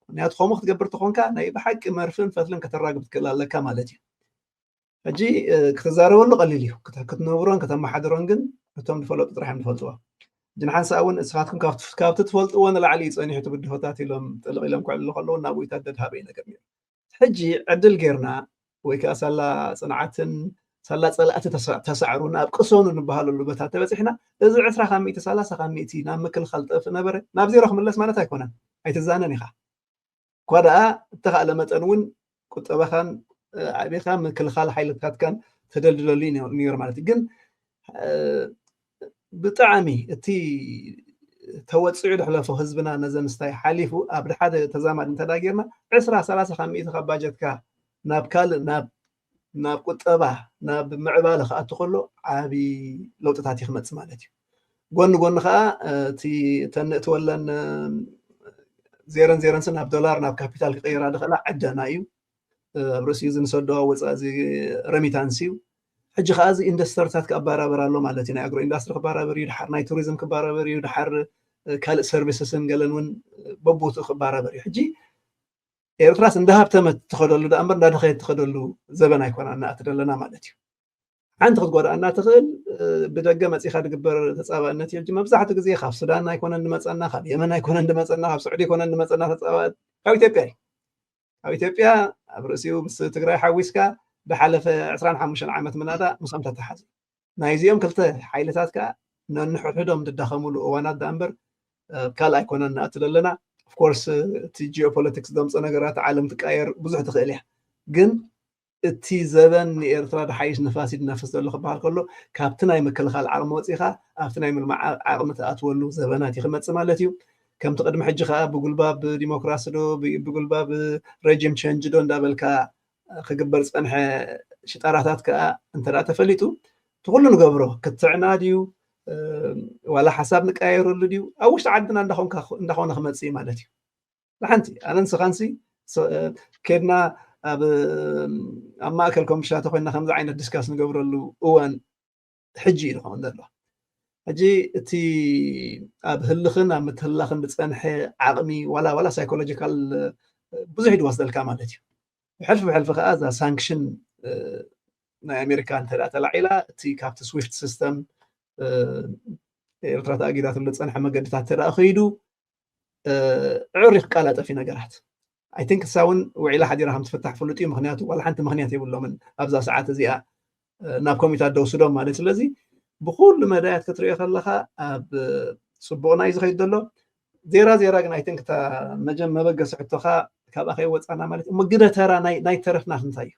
ምክንያቱ ከምኡ ክትገብር ተኾንካ ናይ ብሓቂ መርፍን ፈትልን ከተራግብ ትክእል ኣለካ ማለት እዩ። ሕጂ እ፣ ክትዛረበሉ ቀሊል እዩ። ክተ- ክትነብሮን ከተመሓድሮን ግን እቶም ዝፈለጡ ጥራሕ እዮም ዝፈልጥዎ። ሕጂ ንሓንሳእ እውን ንስኻትኩም ካብቲ ካብቲ ትፈልጥዎ ንላዕሊ እዩ ጸኒሑ እቲ ብድሆታት ኢሎም ጥልቕ ኢሎም ክዕልሉ ከለዉ ናብኡ ይታደድ ሃበ እዩ ነገር ነይሩ። ሕጂ ዕድል ጌርና ወይ ከዓ ሳላ ፅንዓትን ሳላ ፀላእቲ ተሳ- ተሳዕሩን ኣብ ቅሰኑ ንበሃለሉ ቦታ ተበፂሕና እዚ ዕስራ ካብ ሚእቲ ሰላሳ ካብ ሚእቲ ናብ ምክልኻል ጠፍ ነበረ ናብ ዜሮ ክምለስ ማለት ኣይኮነን። ኣይትዛነን ኢኻ። እኳ ደኣ እተኻእለ መጠን እውን ቁጠባኻን እ፣ ዓቢኻ ምክልኻል ሓይልታትካን ተደልድለሉ እዩ ነይሩ ማለት እዩ። ግን እ፣ ብጣዕሚ እቲ ተወፂዑ ዝሕለፎ ህዝብና ነዘን ስታይ ሓሊፉ ኣብ ሓደ ተዛማድ እንተዳ ጌርና ዕስራ ሰላሳ ካብ ሚእቲ ካብ ባጀትካ ናብ ካልእ ናብ ናብ ቁጠባ ናብ ምዕባለ ክኣቱ ከሎ ዓቢ ለውጥታት እዩ ክመፅእ ማለት እዩ። ጎኒ ጎኒ ከዓ እቲ ተንእትወለን ዜረን ዜረንስ ናብ ዶላር ናብ ካፒታል ክቀይራ ዝኽእላ ዕደና እዩ። ኣብ ርእሲኡ እዚ ንሰዶ ወፃኢ እዚ ረሚታንስ እዩ። ሕጂ ከዓ እዚ ኢንዱስትሪታት ክባራበር ኣሎ ማለት እዩ። ናይ ኣግሮ ኢንዱስትሪ ክባራበር እዩ፣ ድሓር ናይ ቱሪዝም ክባራበር እዩ፣ ድሓር ካልእ ሰርቪስስን ገለን እውን በቦትኡ ክባራበር እዩ። ሕጂ ኤርትራስ እንዳሃብተመት ትኸደሉ ዳኣ እምበር እንዳደኸየት ትኸደሉ ዘበን ኣይኮና እናኣት ዘለና ማለት እዩ። ሓንቲ ክትጎዳእና ትኽእል ብደገ መፂኻ ዝግበር ተፃባእነት እዩ። መብዛሕትኡ ግዜ ካብ ሱዳን ኣይኮነን ዝመፀና፣ ካብ የመን ኣይኮነን ዝመፀና፣ ካብ ስዑዲ ኣይኮነን ዝመፀና ተፃባእት ካብ ኢትዮጵያ እዩ። ካብ ኢትዮጵያ ኣብ ርእሲኡ ምስ ትግራይ ሓዊስካ ዝሓለፈ ዕስራን ሓሙሽተን ዓመት ምናዳ ምስኦም ተተሓዙ። ናይዚኦም ክልተ ሓይልታት ከዓ ነንሕድሕዶም ዝዳኸሙሉ እዋናት ዳኣ እምበር ካልእ ኣይኮነን ንኣትለ ኣለና። ኦፍኮርስ እቲ ጂኦፖለቲክስ ዘምፀ ነገራት ዓለም ትቃየር ብዙሕ ትኽእል እያ። ግን እቲ ዘበን ንኤርትራ ድሓይሽ ንፋስ ይድነፍስ ዘሎ ክበሃል ከሎ ካብቲ ናይ ምክልኻል ዓቕሚ ወፂኻ ኣብቲ ናይ ምልማዕ ዓቕሚ ትኣትወሉ ዘበናት እዩ ክመፅእ ማለት እዩ። ከምቲ ቅድሚ ሕጂ ከዓ ብጉልባብ ዲሞክራሲ ዶ ብጉልባብ ረጂም ቸንጅ ዶ እንዳበልካ ክግበር ዝፀንሐ ሽጣራታት ከዓ እንተ ተፈሊጡ እቲ ኩሉ ንገብሮ ክትዕና ድዩ ዋላ ሓሳብ ንቀያየረሉ ድዩ ኣብ ውሽጢ ዓድና እንዳኾነ ክመፅእ እዩ ማለት እዩ። ንሓንቲ ኣነ ንስኻንሲ ኬድና ኣብ ኣብ ማእከል ኮምሽናተ ኮይና ከምዚ ዓይነት ዲስካስ ንገብረሉ እዋን ሕጂ እዩ ዝኸውን ዘሎ። ሕጂ እቲ ኣብ ህልኽን ኣብ ምትህላኽን ዝፀንሐ ዓቕሚ ዋላ ዋላ ሳይኮሎጂካል ብዙሕ እዩ ዝወስደልካ ማለት እዩ። ብሕልፊ ብሕልፊ ከዓ እዛ ሳንክሽን ናይ ኣሜሪካ እንተ ተላዒላ እቲ ካብቲ ስዊፍት ሲስተም ኤርትራ ተኣጊዳትሉ ዝፀንሐ መገድታት እንተ ከይዱ ዕር ክቃላጠፍ እዩ ነገራት። ኣይ ቲንክ እሳ እውን ውዒላ ሓዲራ ከም ትፍታሕ ፍሉጥ እዩ። ምክንያቱ ዋላ ሓንቲ ምክንያት የብሎምን ኣብዛ ሰዓት እዚኣ ናብ ኮሚታት ደውስዶም ማለት። ስለዚ ብኩሉ መዳያት ክትሪኦ ከለካ ኣብ ፅቡቕና እዩ ዝኸይድ ዘሎ። ዜራ ዜራ ግን ኣይ ቲንክ እታ መጀመበገሲ ሕቶካ ካብኣ ከይወፃና ማለት እሞ ግደ ተራ ናይ ተረፍና እንታይ እዩ?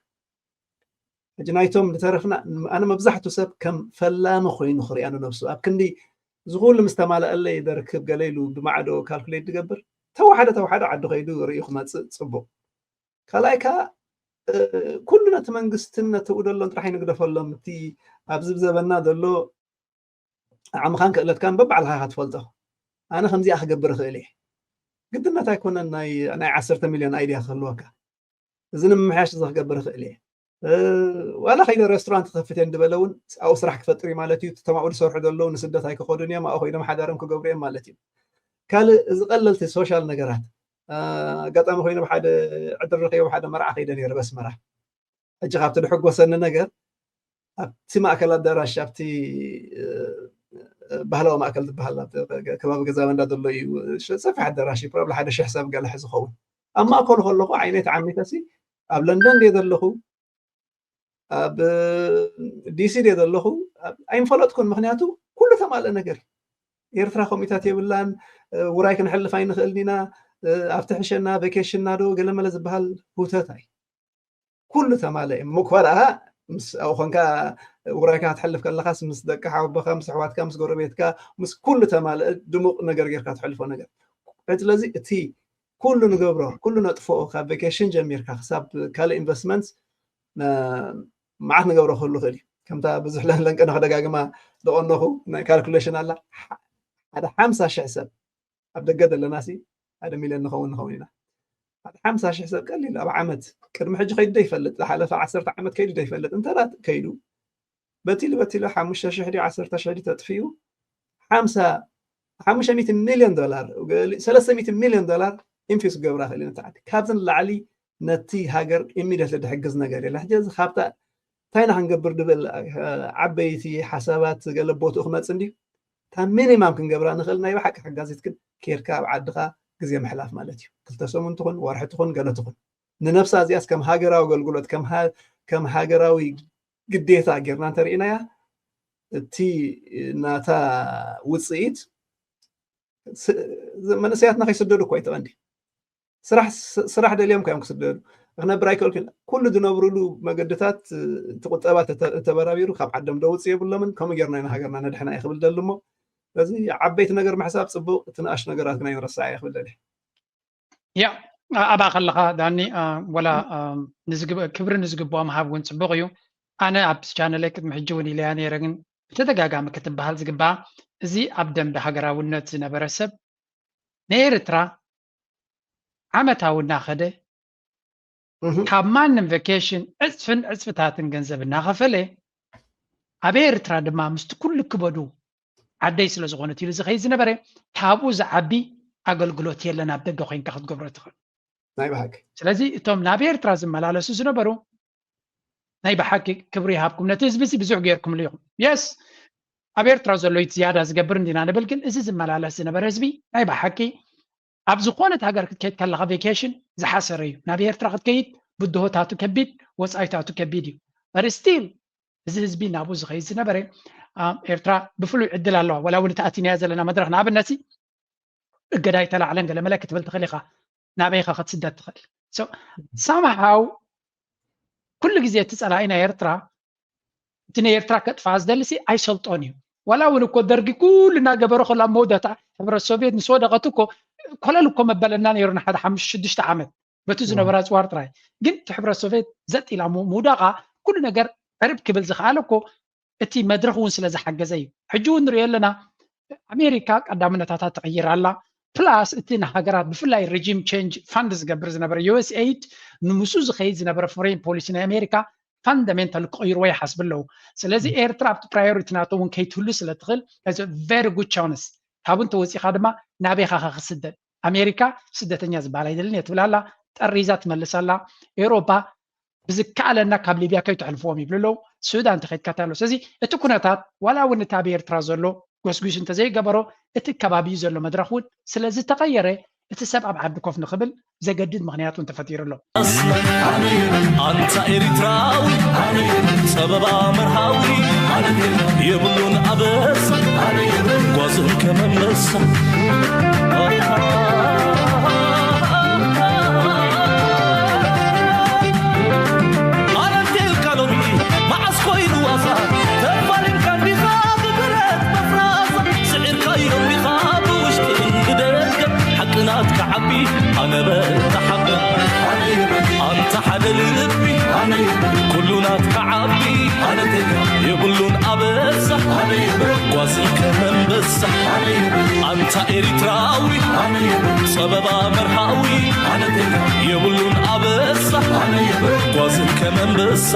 ሕጂ ናይቶም ዝተረፍና ኣነ መብዛሕቱ ሰብ ከም ፈላሚ ኮይኑ ክሪኣ ንነብሱ ኣብ ክንዲ እዚ ኩሉ ምስ ተማለኣለይ ደርክብ ገለ ኢሉ ብማዕዶ ካልኩሌት ዝገብር ተዋሓደ ተዋሓደ ዓዲ ከይዱ ርእዩ ክመፅእ ፅቡቕ። ካልኣይ ከዓ ኩሉ ነቲ መንግስትን ነቲ ደሎን ጥራሕ ይንግደፈሎም። እቲ ኣብዚ ዘበና ዘሎ ዓቕምኻን ክእለትካን በባዕልኻ ኢኻ ትፈልጦ። ኣነ ከምዚኣ ክገብር እኽእል እየ። ግድነት ኣይኮነን ናይ ዓሰርተ ሚልዮን ኣይድያ ክህልወካ። እዚ ንምምሕያሽ እዚ ክገብር እኽእል እየ። ዋላ ከይደ ሬስቶራንት ክኸፍት እየ እንድበለ እውን ኣብኡ ስራሕ ክፈጥር እዩ ማለት እዩ። እቶም ኣብኡ ዝሰርሑ ዘለዉ ንስደት ኣይክኸዱን እዮም፣ ኣብኡ ኮይኖም ሓዳሮም ክገብሩ እዮም ማለት እዩ። ካልእ እዚ ቀለልቲ ሶሻል ነገራት ኣጋጣሚ ኮይኑ ብሓደ ዕድል ረኺበ ሓደ መርዓ ከይደ ነይረ በስመራ። ሕጂ ካብቲ ድሕጎሰኒ ነገር ኣብቲ ማእከል ኣዳራሽ ኣብቲ ባህላዊ ማእከል ዝበሃል ከባቢ ገዛ መንዳ ዘሎ እዩ። ሰፊሕ ኣዳራሽ እዩ። ፕሮባብሊ ሓደ ሽሕ ሰብ ገለ ዝኸውን ኣብ ማእከሉ ከለኹ ዓይነይ ተዓሚተሲ ኣብ ለንደን ድየ ዘለኹ ኣብ ዲሲ ድየ ዘለኹ ኣይንፈለጥኩን። ምክንያቱ ኩሉ ተማልአ ነገር እዩ። ኤርትራ ከምኡታት የብላን። ውራይ ክንሕልፍ ኣይንኽእልን ኢና። ኣብቲ ሕሸና ቬኬሽንና ዶ ገለመለ ዝበሃል ህውተት ኣይ ኩሉ ተማልአ እዩ። ምኳ ደኣ ምስ ኣብኡ ኮንካ ውራይካ ክትሕልፍ ከለኻስ ምስ ደቂ ሓወቦኻ ምስ ኣሕዋትካ ምስ ጎረቤትካ ምስ ኩሉ ተማልአ ድሙቕ ነገር ጌርካ ትሕልፎ ነገር። ስለዚ እቲ ኩሉ ንገብሮ ኩሉ ነጥፍኦ ካብ ቬኬሽን ጀሚርካ ክሳብ ካልእ ኢንቨስትመንት መዓት ንገብሮ ክህሉ ይኽእል እዩ። ከምታ ብዙሕ ለንቀነ ክደጋግማ ዝቐነኹ ናይ ካልኩሌሽን ኣላ ሓደ ሓምሳ ሽሕ ሰብ ኣብ ደገ ዘለና ሲ ሓደ ሚልዮን ንኸውን ንኸውን ኢና። ሓደ ሓምሳ ሽሕ ሰብ ቀሊል ኣብ ዓመት ቅድሚ ሕጂ ከይዱ ዶ ይፈልጥ ዝሓለፈ ዓሰርተ ዓመት ከይዱ ዶ ይፈልጥ እንተ ከይዱ በቲሉ በቲሉ ሓሙሽተ ሽሕ ድዩ ዓሰርተ ሽሕ ድዩ ተጥፊኡ ሓምሳ ሓሙሽተ ሚእቲ ሚልዮን ዶላር ሰለስተ ሚእቲ ሚልዮን ዶላር ኢንፊስ ክገብራ ክእል ነቲ ዓዲ ካብዚ ንላዕሊ ነቲ ሃገር ኢሚድየትሊ ዝሕግዝ ነገር የለ። ሕጂ እዚ ካብታ እንታይ ኢና ክንገብር ድብል ዓበይቲ ሓሳባት ገለ ቦትኡ ክመፅ እንድዩ እታ ሚኒማም ክንገብራ ንኽእል ናይ ብሓቂ ሓጋዚት ግን ኬድካ ኣብ ዓድኻ ግዜ ምሕላፍ ማለት እዩ። ክልተ ሰሙን ትኹን ወርሒ ትኹን ገለ ትኹን ንነብሳ እዚኣስ ከም ሃገራዊ ኣገልግሎት ከም ሃገራዊ ግዴታ ጌርና እንተርኢናያ እቲ ናታ ውፅኢት መንእሰያትና ከይስደዱ እኳ ይተቐንዲ ስራሕ ደልዮም እዮም ክስደዱ። ክነብር ኣይክእልኩ ኩሉ ዝነብሩሉ መገድታት እቲ ቁጠባ ተበራቢሩ ካብ ዓዶም ደውፅ የብሎምን። ከምኡ ጌርና ኢና ሃገርና ነድሕና እየ ክብል ደሊ እሞ ስለዚ ዓበይቲ ነገር ምሕሳብ ፅቡቅ እቲ ንኣሽ ነገራት ግን ኣይንረስዓ እየ ክብል ደሊ። ያ ኣብኣ ከለኻ ዳኒ ወላ ክብሪ ንዝግብኦ ምሃብ እውን ፅቡቅ እዩ። ኣነ ኣብ ቻነለይ ቅድሚ ሕጂ እውን ኢለያ ነይረ ግን ብተደጋጋሚ ክትበሃል ዝግባኣ እዚ ኣብ ደንበ ሃገራውነት ዝነበረ ሰብ ንኤርትራ ዓመታዊ እናኸደ ካብ ማንም ቨኬሽን ዕፅፍን ዕፅፍታትን ገንዘብ እናኸፈለ ኣብ ኤርትራ ድማ ምስቲ ኩሉ ክበዱ ዓደይ ስለ ዝኾነት ኢሉ ዝኸይድ ዝነበረ፣ ካብኡ ዝዓቢ ኣገልግሎት የለን ኣብ ደገ ኮይንካ ክትገብሮ ትኽእል። ናይ ብሓቂ ስለዚ እቶም ናብ ኤርትራ ዝመላለሱ ዝነበሩ ናይ ብሓቂ ክብሪ ይሃብኩም። ነቲ ህዝቢ እዚ ብዙሕ ገይርኩምሉ ኢኹም። የስ ኣብ ኤርትራ ዘሎ እዩ ዝያዳ ዝገብር እንዲና ንብል፣ ግን እዚ ዝመላለስ ዝነበረ ህዝቢ ናይ ብሓቂ ኣብ ዝኾነት ሃገር ክትከይድ ከለኻ ቬኬሽን ዝሓሰረ እዩ። ናብ ኤርትራ ክትከይድ ብድሆታቱ ከቢድ፣ ወፃኢታቱ ከቢድ እዩ። በር ስቲል እዚ ህዝቢ ናብኡ ዝኸይድ ዝነበረ። ኤርትራ ብፍሉይ ዕድል ኣለዋ። ወላ እውን እቲ ኣቲናያ ዘለና መድረኽ ንኣብነት እገዳ ኣይተላዕለን ገለ መለ ክትብል ትኽእል ኢኻ። ናበይ ኢኻ ክትስደድ ትኽእል? ሳምሃው ኩሉ ግዜ እቲ ፀላኢ ናይ ኤርትራ እቲ ናይ ኤርትራ ከጥፋ ዝደልሲ ኣይሰልጦን እዩ። ዋላ እውን እኮ ደርጊ ኩሉ እናገበረ ከሎ ኣብ መወዳእታ ሕብረት ሶቪየት ምስ ወደቐት እኮ ኮለል እኮ መበለና ነይሩ ንሓደ ሓሙሽተ ሽዱሽተ ዓመት በቲ ዝነበረ ኣፅዋር ጥራይ። ግን እቲ ሕብረት ሶቪየት ዘጥ ኢላ ምውዳቓ ኩሉ ነገር ዕርብ ክብል ዝኸኣለ እኮ እቲ መድረኽ እውን ስለ ዝሓገዘ እዩ። ሕጂ እውን ንሪኦ ኣለና ኣሜሪካ ቀዳምነታታ ትቕይር ኣላ። ፕላስ እቲ ንሃገራት ብፍላይ ሪጂም ቸንጅ ፋንድ ዝገብር ዝነበረ ዩ ኤስ ኤይድ ንምሱ ዝኸይድ ዝነበረ ፎሬን ፖሊሲ ናይ ኣሜሪካ ፋንዳሜንታል ክቕይርዎ ይሓስብ ኣለዉ። ስለዚ ኤርትራ ኣብቲ ፕራዮሪቲ ናቶ እውን ከይትህሉ ስለ ትኽእል ቨሪ ጉድ ቻንስ ካብኡ እንተወፂኻ ድማ ናበይ ኢኻ ክትስደድ? ኣሜሪካ ስደተኛ ዝበሃል ኣይደልን እየ ትብል ኣላ። ጠሪዛ ትመልስ ኣላ። ኤውሮፓ ብዝከኣለና ካብ ሊብያ ከይተሕልፍዎም ይብሉ ኣለዉ። ሱዳን ተኸይድካ ኣሎ። ስለዚ እቲ ኩነታት ዋላ እውን እቲ ኣብ ኤርትራ ዘሎ ጎስጒስ እንተዘይገበሮ እቲ ከባቢኡ ዘሎ መድረኽ እውን ስለ ዝተቐየረ እቲ ሰብ ኣብ ዓዲ ኮፍ ንኽብል ዘገድድ ምኽንያት እውን ተፈጢሩ ኣሎ። ኣንታ ኤሪትራዊ ጸበባ መርሃዊ የብሉን ኣበሳ ጓዝን ከመመሳ ኣረንቴልካ ሎሚ መዓስ ኮይኑ ዋሳ ተፋሊምካ እንዲኻ ብብረት መፍራሳ ስዒርካዮም ዲኻ ብውሽጥን ብደገ ሓቂ ናትካ ዓቢ ኣነ በታ ሓቂ ኣንታ ሓደ ልቢ ኩሉ ናትካ ዓቢ የብሉን ኣበሳ ጓዝን ከመንበሳ ኣንታ ኤሪትራዊ ጸበባ መርሃዊ የብሉን ኣበሳ ጓዝን ከመንበሳ